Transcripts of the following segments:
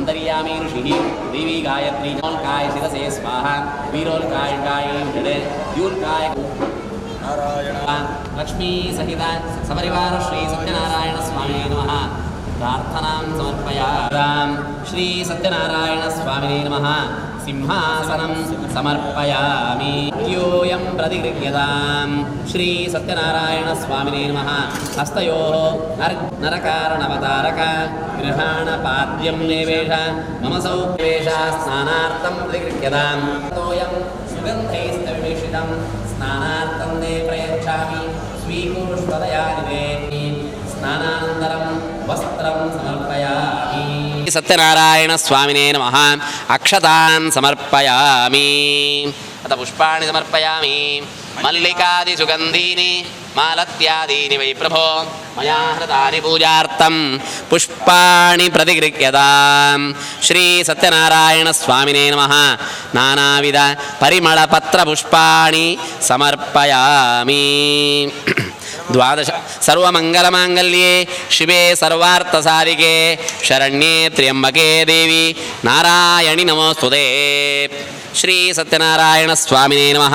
अन्तर्यामी ऋषिः देवी गायत्री काय शिरसे स्वाहा वीरोल्काय काय द्यूल्काय नारायण लक्ष्मी सहित सपरिवार श्री सत्यनारायण स्वामी नमः। प्रार्थनां समर्पयामि। श्री सत्यनारायण स्वामिने नमः। सिंहासनं समर्पयामि। योऽयं प्रतिगृह्यतां। श्री सत्यनारायण स्वामिने नमः। हस्तयोः नरकारणवतारक गृहाणपाद्यं नैवेश मम सौवेश स्नानार्थं प्रतिगृह्यतां। तोयं सुगन्धैस्तविमिश्रितं स्नानार्थं ते प्रयच्छामि। स्वीकुरुष्वदयानिधे। स्नानानन्तरं वस्त्रं समर्पयामि। सत्यनारायण स्वामिने नमः। अक्षतान् समर्पयामि। अथ पुष्पाणि समर्पयामि। मल्लिकादि सुगन्धीनि मालत्यादीनि वै प्रभो मया हृतानि पूजार्थं पुष्पाणि प्रतिगृह्यतां। श्री सत्यनारायण स्वामिने नमः। नानाविध परिमळपत्रपुष्पाणि समर्पयामि। द्वादश सर्वमंगलमांगल्ये शिवे सर्वार्थसाधिके शरण्ये त्र्यंबके देवी नारायणि नमोस्तुते। श्री सत्यनारायण स्वामिने नमः।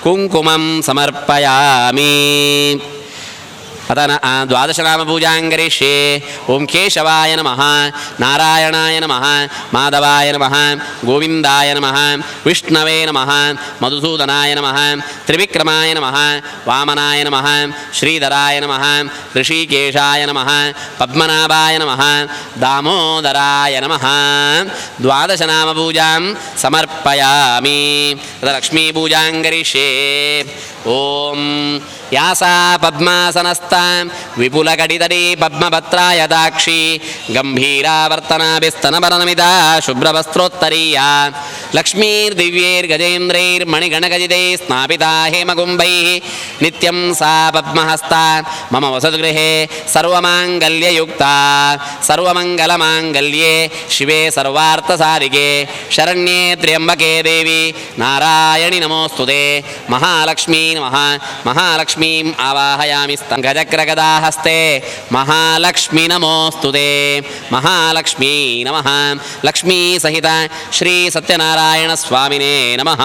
कुंकुमं समर्पयामि। अतः द्वादशनाम पूजां करिष्ये। ओं केशवाय नमः, नारायणाय नमः, माधवाय नमः, गोविन्दाय नमः, विष्णवे नमः, मधुसूदनाय नमः, त्रिविक्रमाय नमः, वामनाय नमः, श्रीधराय नमः, ऋषिकेशाय नमः, पद्मनाभाय नमः, दामोदराय नमः। द्वादशनाम पूजां समर्पयामि। तथा लक्ष्मीपूजां करिष्ये। ॐ यासा पद्मासनस्तां विपुलकटितटी पद्मपत्रायताक्षी गम्भीरावर्तनाभिस्तनपरनमिता शुभ्रवस्त्रोत्तरीया लक्ष्मीर्दिव्यैर्गजेन्द्रैर्मणिगणगजितैः स्नापिता हेमकुम्भैः नित्यं सा पद्महस्ता मम वसतुगृहे सर्वमाङ्गल्ययुक्ता। सर्वमङ्गलमाङ्गल्ये शिवे सर्वार्थसाधिके शरण्ये त्र्यम्बके देवी नारायणि नमोस्तुते। महालक्ष्मी नमः। महालक्ष्मीम् आवाहयामि। गजक्रगदाहस्ते महालक्ष्मी नमोस्तुते। महालक्ष्मी नमः। लक्ष्मी सहित श्री सत्यनारायण स्वामिने नमः।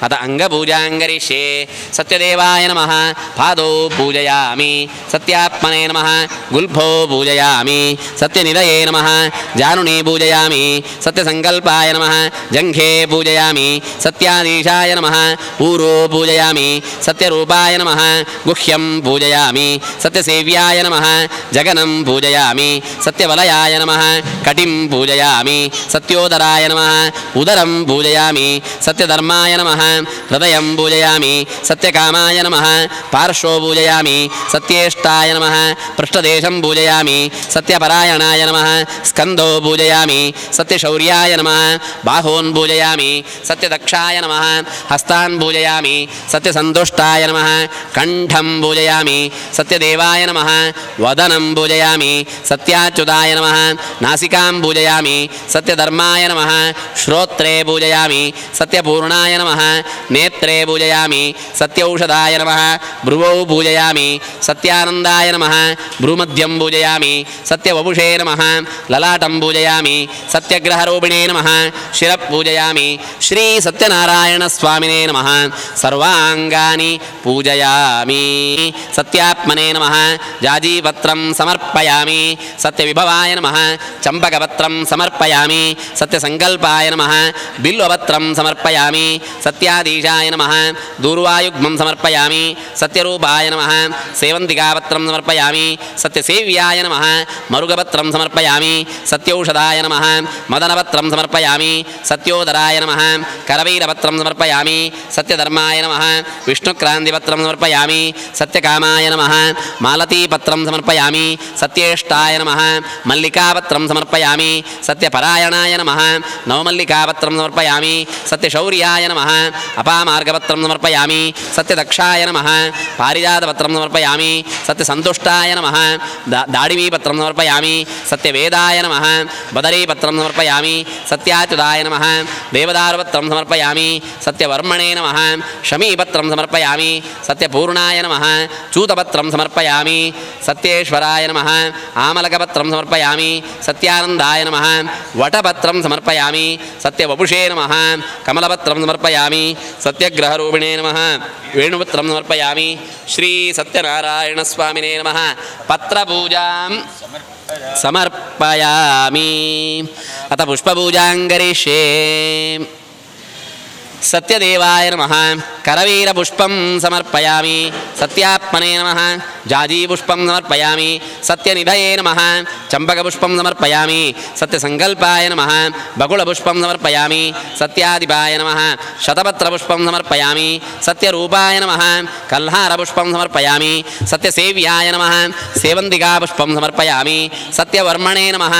अत अंगपूजां करिष्ये। सत्यदेवाय नमः। पादौ पूजयामि। सत्यात्मने नमः। गुल्फौ पूजयामि। सत्यनिलये नमः। जानुनी पूजयामि। सत्यसंकल्पाय नमः। जंघे पूजयामि। सत्याधीशाय नमः। ऊरो पूजयामि। सत्यरूपाय नमः। गुह्यं पूजयामि। सत्यसेव्याय नमः। जगनं पूजयामि। सत्यवलयाय नमः। कटिं पूजयामि। सत्योदराय नमः। उदरं पूजयामि। सत्यधर्माय नमः। हृदयं पूजयामि। सत्यकामाय नमः। पार्श्वो पूजयामि। सत्येष्टाय नमः। पृष्ठदेशं पूजयामि। सत्यपरायणाय नमः। स्कन्धो पूजयामि। सत्यशौर्याय नमः। बाहून् पूजयामि। सत्यदक्षाय नमः। हस्तान् पूजयामि। सत्यसन्तुष्टाय नमः। कण्ठं पूजयामि। सत्यदेवाय नमः। वदनं पूजयामि। सत्याच्युताय नमः। नासिकां पूजयामि। सत्यधर्माय नमः। श्रोत्रे पूजयामि। सत्यपूर्णाय नमः। नेत्रे पूजयामि। सत्यौषधाय नमः। भ्रुवौ पूजयामि। सत्यानन्दाय नमः। भ्रूमध्यं पूजयामि। सत्यवपुषे नमः। ललाटं पूजयामि। सत्यग्रहरूपिणे नमः। शिरः पूजयामि। श्री सत्यनारायण स्वामिने नमः। सर्वांगानि पूजयामि। सत्यात्मने नमः। जाजीपत्रं समर्पयामि। सत्यविभवाय नमः। चंपकपत्रं समर्पयामि। सत्यसंकल्पाय नमः। बिल्वपत्रं समर्पयामि। सत्याधीशाय नमः। दूर्वायुग्मं समर्पयामि। सत्यरूपाय नमः। सेवन्तिकापत्रं समर्पयामि। सत्यसेव्याय नमः। मरुगपत्रं समर्पयामि। सत्यौषधाय नमः। मदनपत्रं समर्पयामि। सत्योदराय नमः। करवीरपत्रं समर्पयामि। सत्यधर्माय नमः। विष्णुक्रान्तिपत्रं समर्पयामि। सत्यकामाय नमः। मालतीपत्रं समर्पयामि। सत्येष्टाय नमः। मल्लिकापत्रं समर्पयामि। सत्यपरायणाय नमः। नवमल्लिकापत्रं सत्यमार्गपत्रं समर्पयामि। सत्यशौर्याय नमः। अपामार्गपत्रं समर्पयामि। सत्यदक्षाय नमः। पारिजातपत्रं समर्पयामि। सत्यसन्तुष्टाय नमः। दाडिमीपत्रं समर्पयामि। सत्यवेदाय नमः। बदरीपत्रं समर्पयामि। सत्याच्युताय नमः। देवदारुपत्रं समर्पयामि। सत्यवर्मणे नमः। शमीपत्रं समर्पयामि। सत्यपूर्णाय नमः। चूतपत्रं समर्पयामि। सत्येश्वराय नमः। आमलकपत्रं समर्पयामि। सत्यानन्दाय नमः। वटपत्रं समर्पयामि। सत्यवपुषे नमः। कमलपत्रं समर्पयामि। सत्यग्रहरूपिणे नमः। वेणुपत्रं समर्पयामि। श्री सत्यनारायणस्वामिने नमः। पत्रपूजां समर्पयामि। अथ पुष्पपूजां करिष्ये। सत्यदेवाय नमः। करवीरपुष्पं समर्पयामि। सत्यात्मने नमः। जाजीपुष्पं समर्पयामि। सत्यनिधये नमः। चम्पकपुष्पं समर्पयामि। सत्यसङ्कल्पाय नमः। बकुलपुष्पं समर्पयामि। सत्याधिपाय नमः। शतपत्रपुष्पं समर्पयामि। सत्यरूपाय नमः। कल्हारपुष्पं समर्पयामि। सत्यसेव्याय नमः। सेवन्तिकापुष्पं समर्पयामि। सत्यवर्मणे नमः।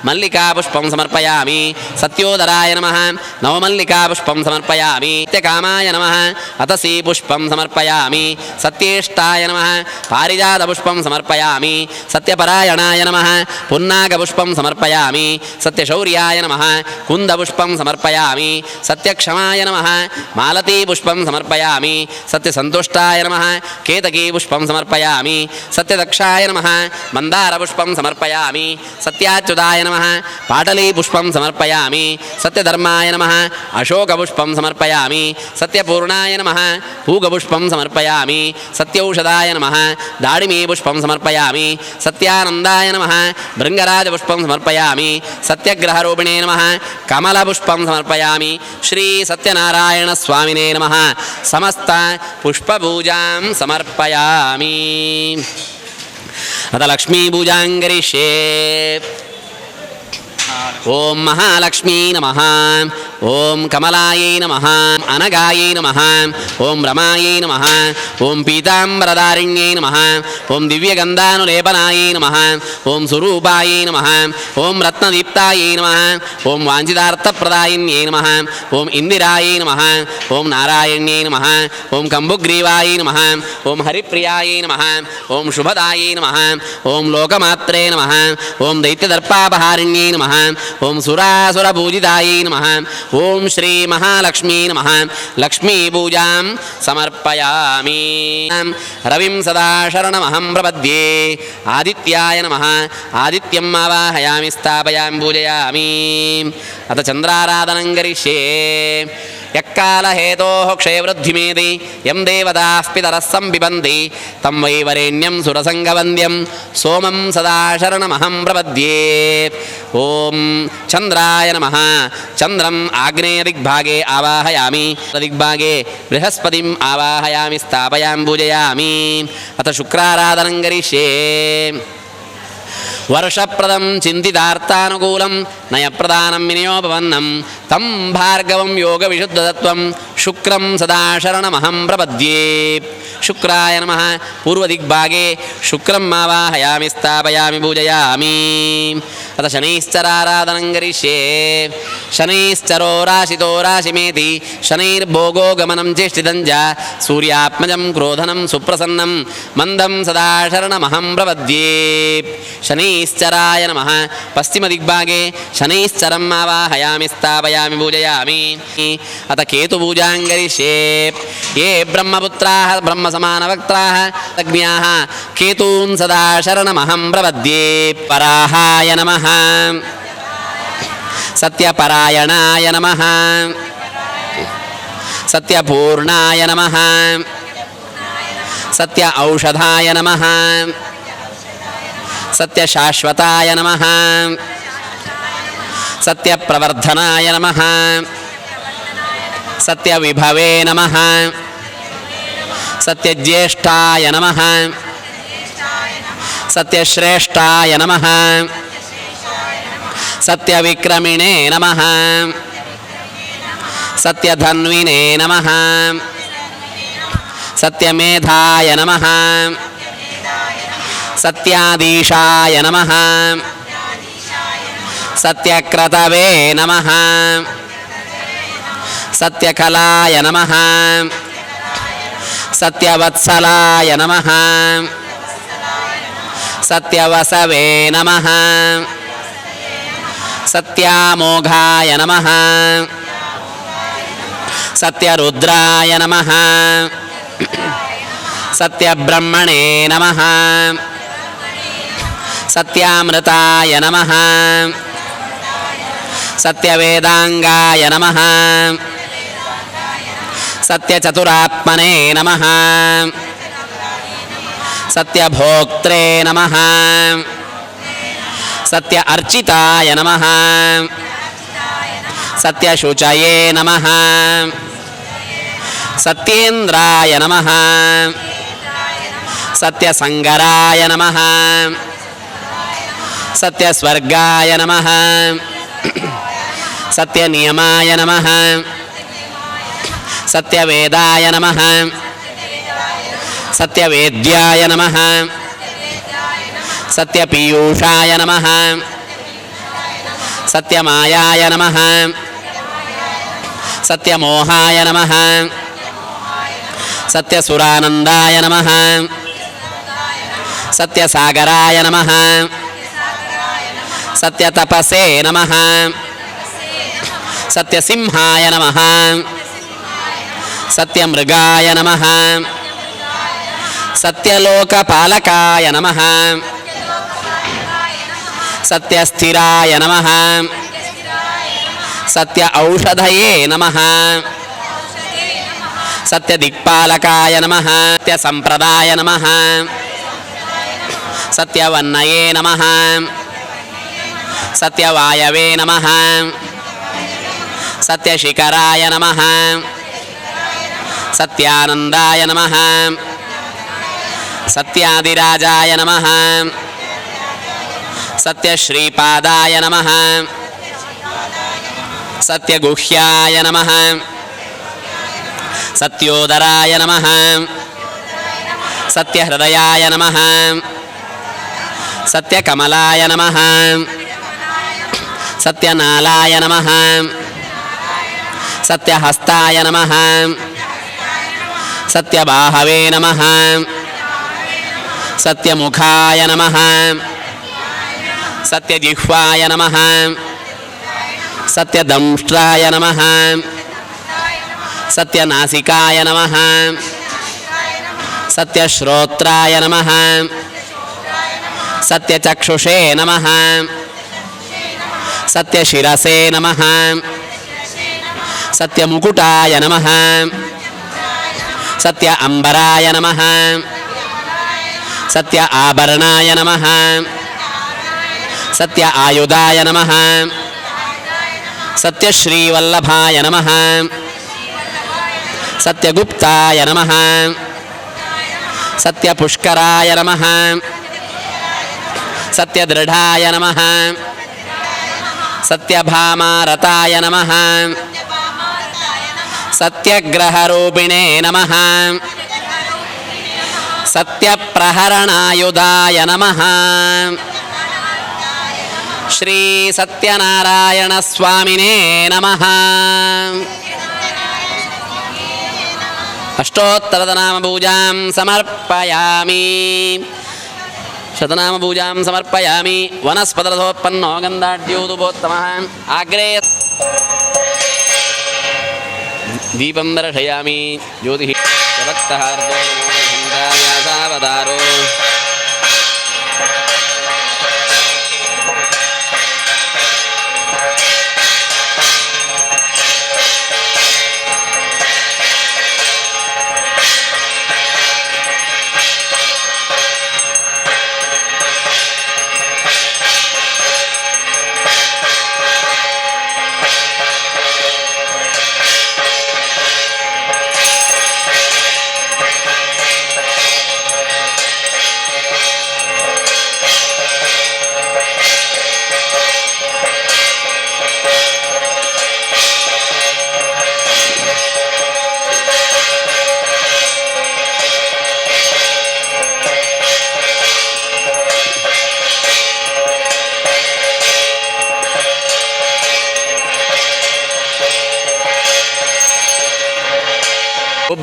मल्लिकापुष्पं समर्पयामि। सत्योदराय नमः। नवमल्लिकापुष्पं समर्पयामि। सत्यकामाय नमः। अतसी पुष्पं समर्पयामि। सत्येष्टाय नमः। पारिजातपुष्पं समर्पयामि। सत्यपरायणाय नमः। पुन्नागपुष्पं समर्पयामि। सत्यशौर्याय नमः। कुन्दपुष्पं समर्पयामि। सत्यक्षमाय नमः। मालतीपुष्पं समर्पयामि। सत्यसन्तुष्टाय नमः। केतकीपुष्पं समर्पयामि। सत्यदक्षाय नमः। मन्दारपुष्पं समर्पयामि। सत्याच्युताय नमः। पाटलीपुष्पं समर्पयामि। सत्यधर्माय नमः। अशोकपुष्पं समर्पयामि। सत्यपूर्णाय नमः। पूगपुष्पं समर्पयामि। सत्यौषधाय नमः। दाडिमीपुष्पं समर्पयामि। सत्यानन्दाय नमः। भृङ्गराजपुष्पं समर्पयामि। सत्यग्रहरूपिणे नमः। कमलपुष्पं समर्पयामि। श्री सत्यनारायणस्वामिने नमः। समस्त पुष्पपूजां समर्पयामि। अथ लक्ष्मीपूजां करिष्ये। ओम महालक्ष्मी नमः। ओम कमलायै नमः। अनगायै नमः। ओम रमायै नमः। ओम पीताम्बरधारिण्यै नमः। ओम दिव्यगन्धानुलेपनायै नमः। ओम सुरूपायै नमः। ओम रत्नदीप्तायै नमः। ओम वाञ्छितार्थप्रदायिन्यै नमः। ओम इन्दिरायै नमः। ओम नारायण्यै नमः। ओम कम्बुग्रीवायै नमः। ओम हरिप्रियायै नमः। ओम शुभदायै नमः। ओम लोकमात्रे नमः। ओम दैत्यदर्पापहारिण्यै नमः। ओम सुरासुरपूजितायै नमः। ओम श्री महालक्ष्मी नमः। लक्ष्मी पूजां समर्पयामि। रविं सदा शरणमहं प्रपद्ये। आदित्याय नमः। आदित्यम् आवाहयामि स्थापयामि पूजयामि। अथ चन्द्राराधनं करिष्ये। यक्कालहेतोः क्षयवृद्धिमेति यं देवताः पितरः सम्पिबन्ति तं वै वरेण्यं सुरसङ्गवन्द्यं सोमं सदा शरणमहं प्रपद्ये। ॐ चन्द्राय नमः। चन्द्रम् आग्नेयदिग्भागे आवाहयामि। दिग्भागे बृहस्पतिम् आवाहयामि स्थापयामि पूजयामि। अथ शुक्राराधनं करिष्ये। वर्षप्रदं चिन्तितार्थानुकूलं नयप्रदानं विनियोपवन्नं तं भार्गवं योगविशुद्धतत्त्वं शुक्रं सदा शरणमहं प्रपद्ये। शुक्राय नमः। पूर्वदिग्भागे शुक्रम् आवाहयामि स्थापयामि पूजयामि। अथ शनैश्चराराधनं करिष्ये। शनैश्चरो राशितो राशिमेति शनैर्भोगो गमनं चेष्टितं च सूर्यात्मजं क्रोधनं सुप्रसन्नं मन्दं सदा शरणमहं प्रपद्ये। शनैश्चराय नमः। पश्चिमदिग्भागे शनैश्चरम् आवाहयामि स्थापयामि पूजयामि। अथ केतुपूजां करिष्ये। ये ब्रह्मपुत्राः ब्रह्मसमानवक्त्राः अग्न्याः केतून् सदा शरणमहं प्रपद्ये। पराहाय नमः। सत्यपरायणाय नमः। सत्यपूर्णाय नमः। सत्य औषधाय नमः। सत्यशाश्वताय नमः। सत्यप्रवर्धनाय नमः। सत्यविभवे नमः। सत्यज्येष्ठाय नमः। सत्यश्रेष्ठाय नमः। सत्यविक्रमिणे नमः। सत्यधन्विने नमः। सत्यमेधाय नमः। सत्याधीशाय नमः। सत्यक्रतवे नमः। ಸತ್ಯಕಲಾಯ ನಮಃ. ಸತ್ಯವತ್ಸಲಾಯ ನಮಃ. ಸತ್ಯವಸವೇ ನಮಃ. ಸತ್ಯಾಮೋಘಾಯ ನಮಃ. ಸತ್ಯರುದ್ರಾಯ ನಮಃ. ಸತ್ಯಬ್ರಹ್ಮಣೇ ನಮಃ. ಸತ್ಯಾಮೃತಾಯ ನಮಃ. ಸತ್ಯವೇದಾಂಗಾಯ ನಮಃ. ಸತ್ಯಚತುರಾತ್ಮನೇ ನಮಃ. ಸತ್ಯಭೋಕ್ತ್ರೇ ನಮಃ. ಸತ್ಯ ಅರ್ಚಿತಾಯ ನಮಃ. ಸತ್ಯಶುಚಯೇ ನಮಃ. ಸತ್ಯೇಂದ್ರಾಯ ನಮಃ. ಸತ್ಯಸಂಗರಾಯ ನಮಃ. ಸತ್ಯಸ್ವರ್ಗಾಯ ನಮಃ. ಸತ್ಯನಿಯಮಾಯ ನಮಃ. ಸತ್ಯವೇದಾಯ ನಮಃ. ಸತ್ಯವೇದ್ಯಾಯ ನಮಃ. ಸತ್ಯಪೀಯೂಷಾಯ ನಮಃ. ಸತ್ಯಮಾಯಾಯ ನಮಃ. ಸತ್ಯಮೋಹಾಯ ನಮಃ. ಸತ್ಯಸುರಾನಂದಾಯ ನಮಃ. ಸತ್ಯಸಾಗರಾಯ ನಮಃ. ಸತ್ಯತಪಸೇ ನಮಃ. ಸತ್ಯಸಿಂಹಾಯ ನಮಃ. ಸತ್ಯಮೃಗಾಯ ನಮಃ. ಸತ್ಯಲೋಕಪಾಲಕಾಯ ನಮಃ. ಸತ್ಯಸ್ಥಿರಾಯ ನಮಃ. ಸತ್ಯ ಔಷಧಯೇ ನಮಃ. ಸತ್ಯದಿಕ್ಪಾಲಕಾಯ ನಮಃ. ಸತ್ಯಸಂಪ್ರದಾಯ ನಮಃ. ಸತ್ಯವನ್ನಯೇ ನಮಃ. ಸತ್ಯವಾಯವೇ ನಮಃ. ಸತ್ಯಶಿಖರಾಯ ನಮಃ. ಸತ್ಯಾನಂದಾಯ ನಮಃ. ಸತ್ಯಾದಿರಾಜಾಯ ನಮಃ. ಸತ್ಯಶ್ರೀಪಾದಾಯ ನಮಃ. ಸತ್ಯಗುಹ್ಯಾಯ ನಮಃ. ಸತ್ಯೋದರಾಯ ನಮಃ. ಸತ್ಯಹೃದಯಾಯ ನಮಃ. ಸತ್ಯಕಮಲಾಯ ನಮಃ. ಸತ್ಯನಾಲಾಯ ನಮಃ. ಸತ್ಯಹಸ್ತಾಯ ನಮಃ. ಸತ್ಯಬಾಹವೇ ನಮಃ. ಸತ್ಯಮುಖಾಯ ನಮಃ. ಸತ್ಯಜಿಹ್ವಾಯ ನಮಃ. ಸತ್ಯದಂಷ್ಟ್ರಾಯ ನಮಃ. ಸತ್ಯನಾಸಿಕಾಯ ನಮಃ. ಸತ್ಯಶ್ರೋತ್ರಾಯ ನಮಃ. ಸತ್ಯಚಕ್ಷುಷೇ ನಮಃ. ಸತ್ಯಶಿರಸೇ ನಮಃ. ಸತ್ಯಮುಕುಟಾಯ ನಮಃ. ಸತ್ಯ ಅಂಬರಾಯ ನಮಃ. ಸತ್ಯ ಆಭರಣಾಯ ನಮಃ. ಸತ್ಯ ಆಯುಧಾಯ ನಮಃ. ಸತ್ಯಶ್ರೀವಲ್ಲಭಾಯ ನಮಃ. ಸತ್ಯಗುಪ್ತಾಯ ನಮಃ. ಸತ್ಯಪುಷ್ಕರಾಯ ನಮಃ. ಸತ್ಯದೃಢಾಯ ನಮಃ. ಸತ್ಯಭಾಮಾರತಾಯ ನಮಃ. ಸತ್ಯಗ್ರಹರೂಪಿಣೇ ನಮಃ. ಸತ್ಯಪ್ರಹರಣಾಯುಧಾಯ ನಮಃ. ಶ್ರೀ ಸತ್ಯನಾರಾಯಣ ಸ್ವಾಮಿನೇ ನಮಃ. ಅಷ್ಟೋತ್ತರದನಾಮ ಪೂಜಾಂ ಸಮರ್ಪಯಾಮಿ. ಶತನಾಮ ಪೂಜಾಂ ಸಮರ್ಪಯಾಮಿ. ವನಸ್ಪತರಥೋತ್ಪನ್ನೋ ಗಂಧಾಢ್ಯೋದುಭೋತ್ತಮಃ. ಆಗ್ರೇ ದೀಪಂ ದರ್ಶಯಾಮಿ. ಜ್ಯೋತಿಃ ಭಕ್ತಹಾರ್ದೋ ನಮೋ.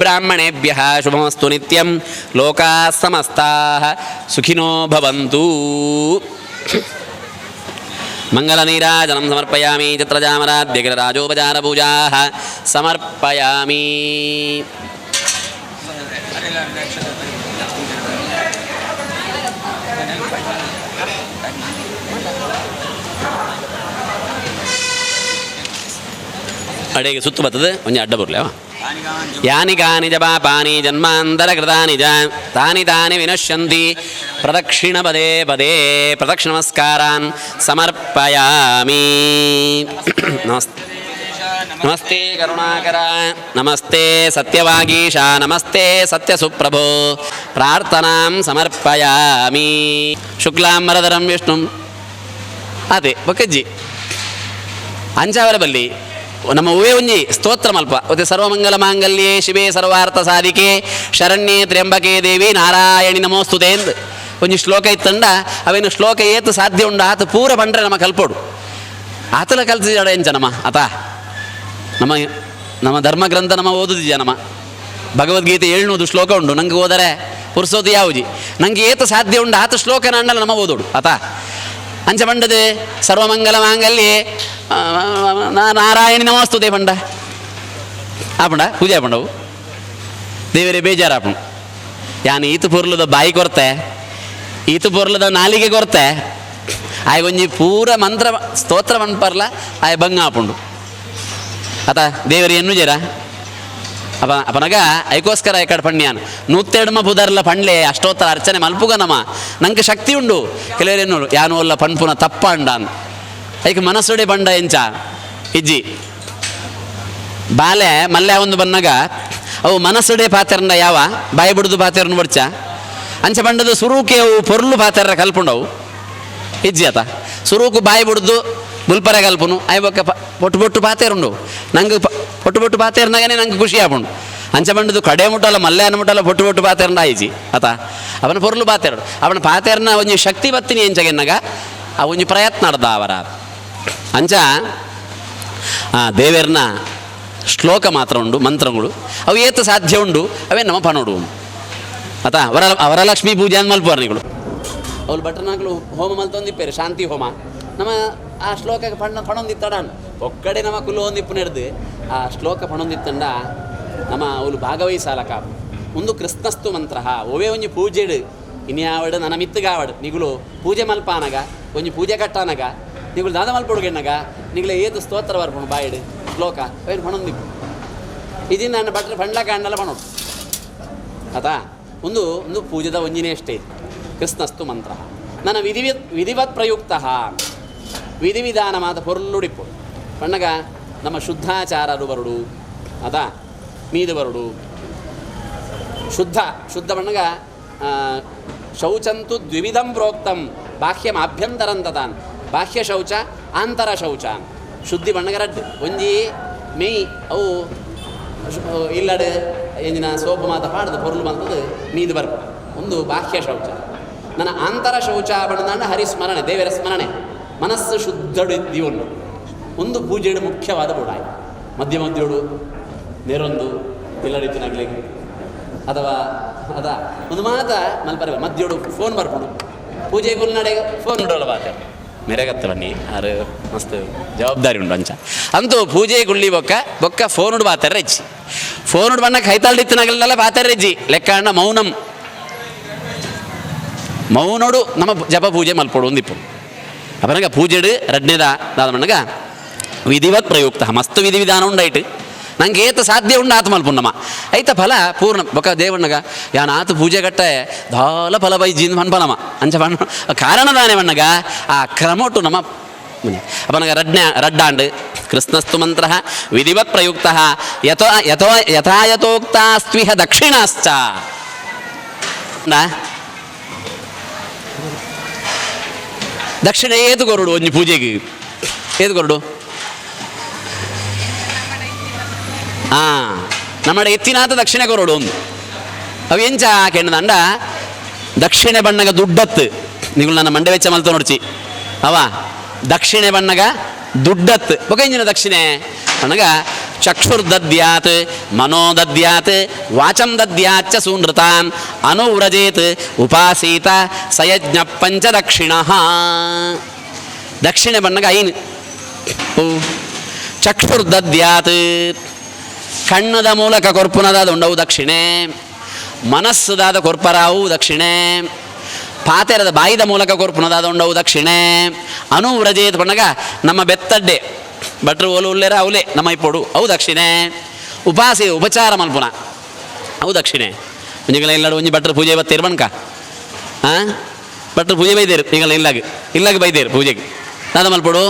ಬ್ರಾಹ್ಮಣೇಭ್ಯಃ ಶುಭಮಸ್ತು ನಿತ್ಯಂ ಲೋಕಾಃ ಸಮಸ್ತಾಃ ಸುಖಿನೋ ಭವಂತು. ಮಂಗಲನೀರಾಜನಂ ಸಮರ್ಪಯಾಮಿ. ಚಿತ್ರಜಾಮರಾದ್ಯಗಿರರಾಜೋಪಚಾರ ಪೂಜಾಃ ಸಮರ್ಪಯಾಮಿ. ಅಡೆಗೆ ಸುತ್ತು ಬರ್ತದೆ ಒಂಜಿ ಅಡ್ಡ ಬರಲಿ. ಯಾನಿ ಕಾನಿ ಚ ಪಾಪಾನಿ ಜನ್ಮಾಂತರ ಕೃತಾನಿ ಚ ತಾನಿ ತಾನಿ ವಿನಶ್ಯಂತಿ ಪ್ರದಕ್ಷಿಣ ಪದೇ ಪದೇ. ಪ್ರದಕ್ಷಿಣ ನಮಸ್ಕಾರಾನ್ ಸಮರ್ಪಯಾಮಿ. ನಮಸ್ತೆ ನಮಸ್ತೆ ಕರುಣಾಕರ, ನಮಸ್ತೆ ಸತ್ಯವಾಗೀಶ, ನಮಸ್ತೆ ಸತ್ಯಸುಪ್ರಭೋ. ಪ್ರಾರ್ಥನಾಂ ಸಮರ್ಪಯಾಮಿ. ಶುಕ್ಲಾಂಬರಧರಂ ವಿಷ್ಣುಂ. ಅದೇ ಬೊಕ್ಕಜ್ಜಿ ಅಂಚಾವರ ಬಲ್ಲಿ ನಮ್ಮ ಹೂವೇ ಒಂಜಿ ಸ್ತೋತ್ರ ಮಲ್ಪ. ಒತ್ತೆ ಸರ್ವಮಂಗಲ ಮಾಂಗಲ್ಯೇ ಶಿವೇ ಸರ್ವಾರ್ಥ ಸಾಧಿಕೆ ಶರಣ್ಯೇ ತ್ರ್ಯಂಬಕೆ ದೇವಿ ನಾರಾಯಣಿ ನಮೋಸ್ತುತೆ ಎಂದು ಒಂಜಿ ಶ್ಲೋಕ ಇತ್ತಂಡ ಅವೇನು ಶ್ಲೋಕ ಏತು ಸಾಧ್ಯ ಉಂಡು ಆತ ಪೂರ ಬಂಡ್ರೆ ನಮ್ಮ ಕಲ್ಪೋಡು. ಆತಲ ಕಲ್ತಿದ್ದಾಡ ಎಂಚ ನಮ್ಮ ಆತ ನಮ್ಮ ನಮ್ಮ ಧರ್ಮಗ್ರಂಥ ನಮ್ಮ ಓದುದಿದ್ಯಾ. ನಮ್ಮ ಭಗವದ್ಗೀತೆ 700 ಶ್ಲೋಕ ಉಂಡು. ನಂಗೆ ಓದರೆ ಪುರ್ಸೋದು ಯಾವುಜಿ. ನಂಗೆ ಏತ ಸಾಧ್ಯ ಉಂಡು ಆತ ಶ್ಲೋಕ ನಂಡಲ್ಲ ನಮ್ಮ ಓದೋಡು ಆತ. ಅಂಚ ಬಂಡದೆ ಸರ್ವಮಂಗಲ ಮಾಂಗಲ್ಯೆ ನಾರಾಯಣಿ ನಮಸ್ತುತೆ ಬಂಡ ಆಪುಂಡ ಪೂಜೆ ಆಪುಂಡವು ದೇವರೇ ಬೇಜಾರಾಪುಂಡು. ಯಾನ್ ಈತು ಪೊರ್ಲುದ ಬಾಯಿ ಕೊರ್ತೆ, ಈತು ಪೊರ್ಲುದ ನಾಲಿಗೆ ಕೊರ್ತೆ, ಆಯ್ ಒಂಜಿ ಪೂರ ಮಂತ್ರ ಸ್ತೋತ್ರ ಮನ್ಪರ್ಲ ಆಯ್ ಬಂಗ ಆಪುಂಡು ಅತ ದೇವರೇ ಎನ್ನು ಜರ ಅಪ ಅಪನಗ ಐಕೋಸ್ಕರ ಎಕಡ ಪಣ್ಯಾನ್ ನೂತ್ತೆಡ್ಮ ಪುದರ್ಲ ಪಂಡ್ಲೆ ಅಷ್ಟೋತ್ತರ ಅರ್ಚನೆ ಮಲ್ಪುಗ ನಮ ನಂಗೆ ಶಕ್ತಿ ಉಂಡು. ಕೆಲವರೇನು ಯಾನು ಅಲ್ಲ ಪಣ್ಪುನ ತಪ್ಪ ಅಂಡಾನ್ ಐಕ್ ಮನಸ್ಸುಡೆ ಬಂಡ ಎಂಚ ಇಜ್ಜಿ ಬಾಲೆ ಮಲ್ಲೆ ಒಂದು ಬನ್ನಗ ಅವು ಮನಸ್ಸುಡೆ ಪಾತೆರಂಡ ಯಾವ ಬಾಯಿ ಬಿಡುದು ಪಾತೆರನ್ನು ಬಡ್ಚ ಅಂಚ ಬಂಡದು ಸುರೂಕೆ ಅವು ಪೊರ್ಲು ಪಾತೆರ ಕಲ್ಪುಂಡವು ಇಜ್ಜಿ ಆತ. ಸುರೂಕು ಬಾಯಿ ಬಿಡುದು ಬುಲ್ಪರ ಕಲ್ಪುನು ಆಯ್ ಬೊಕ್ಕ ಪೊಟ್ಟು ಪೊಟ್ಟು ಪಾತೆರುಂಡು ನಂಗೆ ಪೊಟ್ಟು ಪೊಟ್ಟು ಪಾತೆರ್ನಾಗನೇ ನಂಗೆ ಖುಷಿ ಆಪುಂಡು. ಅಂಚ ಬಂಡದು ಕಡೆ ಮುಟ್ಟಲ್ಲ ಮಲ್ಲೆ ಮುಟ್ಟಲ್ಲ ಪೊಟ್ಟು ಪೊಟ್ಟು ಪಾತೆರಂಡ ಆಯ್ಜಿ ಆತ. ಅವನ ಪೊರ್ಲು ಪಾತೆರಡು ಅವನ ಪಾತೆರ್ನ ಒಂಜಿ ಶಕ್ತಿ ಬತ್ತಿನಿ ಎಂಚಗೆನ್ನಗ ಆ ಒಂಜಿ ಪ್ರಯತ್ನ ಅಡ್ದ ಅವರ ಅಂಚ ಆ ದೇವೆರ್ನ ಶ್ಲೋಕ ಮಾತ್ರ ಉಂಡು ಮಂತ್ರಗಳು ಅವು ಏತ ಸಾಧ್ಯ ಉಂಡು ಅವೇ ನಮ್ಮ ಪನೋಡು ಆತ. ವರಲಕ್ಷ್ಮೀ ಪೂಜೆ ಅಂದ್ ಮಲ್ಪುವರ್ನಿಗಳು ಅವ್ರು ಭಟ್ರನಾಗ್ಲು ಹೋಮ ಮಲ್ತೊಂದಿಪ್ಪೇರು ಶಾಂತಿ ಹೋಮ ನಮ್ಮ ಆ ಶ್ಲೋಕಕ್ಕೆ ಪಣ್ಣ ಪಣೊಂದಿತ್ತಡ ಒಕ್ಕಡೆ ನಮ್ಮ ಕುಲ್ಲು ಒಂದಿಪ್ಪು ನೆಡ್ದು ಆ ಶ್ಲೋಕ ಪಣೊಂದಿತ್ತಂಡ ನಮ್ಮ ಅವಳು ಭಾಗವಹಿಸಾಲಕ ಒಂದು ಕೃಷ್ಣಸ್ತು ಮಂತ್ರ ಒವೇ ಒಂಜಿ ಪೂಜೆಡು ಇನ್ಯಾವಡು ನನ್ನ ಮಿತ್ತಗಾವಡು ನಿಗುಲು ಪೂಜೆ ಮಲ್ಪಾನಗ ಒಂಜಿ ಪೂಜೆ ಕಟ್ಟಾನಗ ನಿಗುಲು ದಾದ ಮಲ್ಪೊಡುಗೆಣ್ಣಗ ನಿಗುಲ ಏತು ಸ್ತೋತ್ರ ಬರ್ಪುಂಡು ಬಾಯಿಡು ಶ್ಲೋಕ ಅವೇನು ಪಣೊಂದಿಪ್ಪು ಇದನ್ನ ನನ್ನ ಭಟ್ರ ಪಂಡ್ಲಕ ಅಣ್ಣಲ ಪಣೋಡು ಆತ. ಒಂದು ಒಂದು ಪೂಜೆದ ಒಂಜಿನೇ ಅಷ್ಟೇ ಇದು ಕೃಷ್ಣಸ್ತು ಮಂತ್ರ ನನ್ನ ವಿಧಿವತ್ ಪ್ರಯುಕ್ತ ವಿಧಿವಿಧಾನ ಮಾತ ಪೊರ್ಲುಡಿಪ್ಪು ಪಣ್ಣಗ ನಮ್ಮ ಶುದ್ಧಾಚಾರರು ಬರುಡು ಆತ ಮೀದು ಬರುಡು ಶುದ್ಧ ಶುದ್ಧ ಬಣ್ಣಗ ಶೌಚಂತು ದ್ವಿವಿಧಂ ಪ್ರೋಕ್ತಂ ಬಾಹ್ಯಂ ಆಭ್ಯಂತರಂ ತದಾನ್ ಬಾಹ್ಯ ಶೌಚ ಆಂತರ ಶೌಚ ಶುದ್ಧಿ ಬಣ್ಣಗ ರಡ್ಡು ಒಂಜಿ ಮೇಯ್ ಅವು ಇಲ್ಲಡು ಎಂಜಿನ ಸೋಪು ಮಾತ ಪಾಡ್ದು ಪೊರ್ಲು ಮಾತದು ಮೀದು ಬರ್ಪ ಒಂದು ಬಾಹ್ಯ ಶೌಚ. ನನ್ನ ಆಂತರ ಶೌಚ ಬಣ್ಣದಾಂಡ ಹರಿಸ್ಮರಣೆ ದೇವರ ಸ್ಮರಣೆ ಮನಸ್ಸು ಶುದ್ಧಡು ದಿವನ್ನು ಒಂದು ಪೂಜೆಡು ಮುಖ್ಯವಾದ ಬೋಡಾಯಿ ಮಧ್ಯ ಮಧ್ಯೋಡು ನೇರೊಂದು ಇಲ್ಲಡಿತ್ತು ಅಥವಾ ಅದ ಒಂದು ಮಾತ ಮಲ್ಪರ ಮಧ್ಯೋಡು ಫೋನ್ ಬರ್ಪುಂಡು ಪೂಜೆ ಗುಲ್ನಡೆ ಫೋನ್ ಉಡೋಲ್ಲ ಬಾತೆ ಮೆರೆಗತ್ತ ಬನ್ನಿ ಆರು ಮಸ್ತ್ ಜವಾಬ್ದಾರಿ ಉಂಡು ಅಂಚ ಅಂತೂ ಪೂಜೆ ಗುಳ್ಳಿ ಬೊಕ್ಕ ಬೊಕ್ಕ ಫೋನ್ ಉಡು ಬಾತಾರೆ ಹೆಚ್ಚಿ ಫೋನ್ ಉಡು ಬಣ್ಣ ಕೈತಾಳಿತ್ತಿನಾಗಲೆಲ್ಲ ಬಾತಾರೆ ಹೆಚ್ಚಿ ಲೆಕ್ಕ ಅಣ್ಣ ಮೌನಂ ಮೌನೋಡು ನಮ್ಮ ಜಪ ಪೂಜೆ ಮಲ್ಪೊಡು ಒಂದಿಪ್ಪು ಅಪನಗ ಪೂಜೆಡು ರಡ್ನೇದ ದಾದ ಮಣ್ಣಗ ವಿಧಿವತ್ ಪ್ರಯುಕ್ತ ಮಸ್ತ್ ವಿಧಿವಿಧಾನ ಉಂಡೈಟ್ ನಂಗೆ ಏತ ಸಾಧ್ಯ ಉಂಡು ಆತ ಮಲ್ಪುಣ್ಣಮ್ಮ ಐತ ಫಲ ಪೂರ್ಣ ಬೊಕ ದೇವಣ್ಣಗ ಯಾನ್ ಆತ ಪೂಜೆ ಕಟ್ಟೆ ದಾಲ ಫಲ ಬೈಜಿನ್ ಪನ್ಪನಮ ಅಂಚ ಪಣ್ಣ ಕಾರಣ ದಾನೆ ಮಣ್ಣಗ ಆ ಕ್ರಮೊಟ್ಟು ನಮ್ಮ ಅಪನಗ ರಡ್ನ ರಡ್ಡಾಂಡ್ ಕೃಷ್ಣಸ್ತು ಮಂತ್ರ ವಿಧಿವತ್ ಪ್ರಯುಕ್ತ ಯಥೋ ಯಥೋ ಯಥಾಯಥೋಕ್ತಾಸ್ತ್ವಿಹ ದಕ್ಷಿಣಾಶ್ಚ ದಕ್ಷಿಣ ಏತು ಕೊರಡು ಒಂಜಿ ಪೂಜೆಗೆ ಏತು ಕೊರಡು ನಮ್ಮಡ ಎತ್ತಿನಾತ ದಕ್ಷಿಣ ಕೊರಡು ಒಂದು ಅವು ಎಂಚ ಕೆಣ್ಣದಂಡ ದಕ್ಷಿಣ ಬಣ್ಣಗ ದುಡ್ಡತ್ತು ನೀವು ನನ್ನ ಮಂಡೆ ವೆಚ್ಚ ಮಲ್ತ ನೋಡ್ಚಿ ಅವ ದಕ್ಷಿಣೆ ಬಣ್ಣಗ ದುಡ್ಡತ್ತು ಬೊಕ ಇಂಜಿನ ದಕ್ಷಿಣೆ ಬಣ್ಣಗ ಚಕ್ಷುರ್ದದ್ಯಾತ್ ಮನೋದದ್ಯಾತ್ ವಾಚಂ ದದ್ಯಾಚ್ಚ ಸೂನೃತಾನ್ ಅನುವ್ರಜೇತ್ ಉಪಾಸೀತ ಸಯಜ್ಞ ಪಂಚದಕ್ಷಿಣಃ. ದಕ್ಷಿಣೆ ಬಣ್ಣಗ ಐನು. ಓ ಚಕ್ಷುರ್ದದ್ಯಾತ್ ಕಣ್ಣದ ಮೂಲಕ ಕೊರ್ಪುನದಾದ ಉಂಡವು ದಕ್ಷಿಣೆ, ಮನಸ್ಸುದಾದ ಕೊರ್ಪರಾವು ದಕ್ಷಿಣೆ, ಪಾತೆರದ ಬಾಯಿದ ಮೂಲಕ ಕೊರ್ಪುನದಾದ ಉಂಡವು ದಕ್ಷಿಣೆ. ಅನುವ್ರಜೇತ್ ಪಣ್ಣಗ ನಮ್ಮ ಬೆತ್ತಡ್ಡೆ ಭಟ್ರು ಓಲು ಉಲ್ಲೇರ ಅವಲೇ ನಮ್ಮ ಇಪ್ಪೊಡು ಅವು ದಕ್ಷಿಣೆ. ಉಪಾಸಿ ಉಪಚಾರ ಮಲ್ಪುನ ಅವು ದಕ್ಷಿಣೆ. ಒಂಜಿಗಳ ಇಲ್ಲಡು ಒಂಜಿ ಭಟ್ರು ಪೂಜೆ ಬತ್ತೇರು ಬಣ್ಕ, ಹಾಂ ಭಟ್ರು ಪೂಜೆ ಬೈದೇರು ಈಗಲ ಇಲ್ಲಾಗ ಇಲ್ಲಾಗ ಬೈದೇರು ಪೂಜೆಗೆ ದಾದ ಮಲ್ಪೊಡು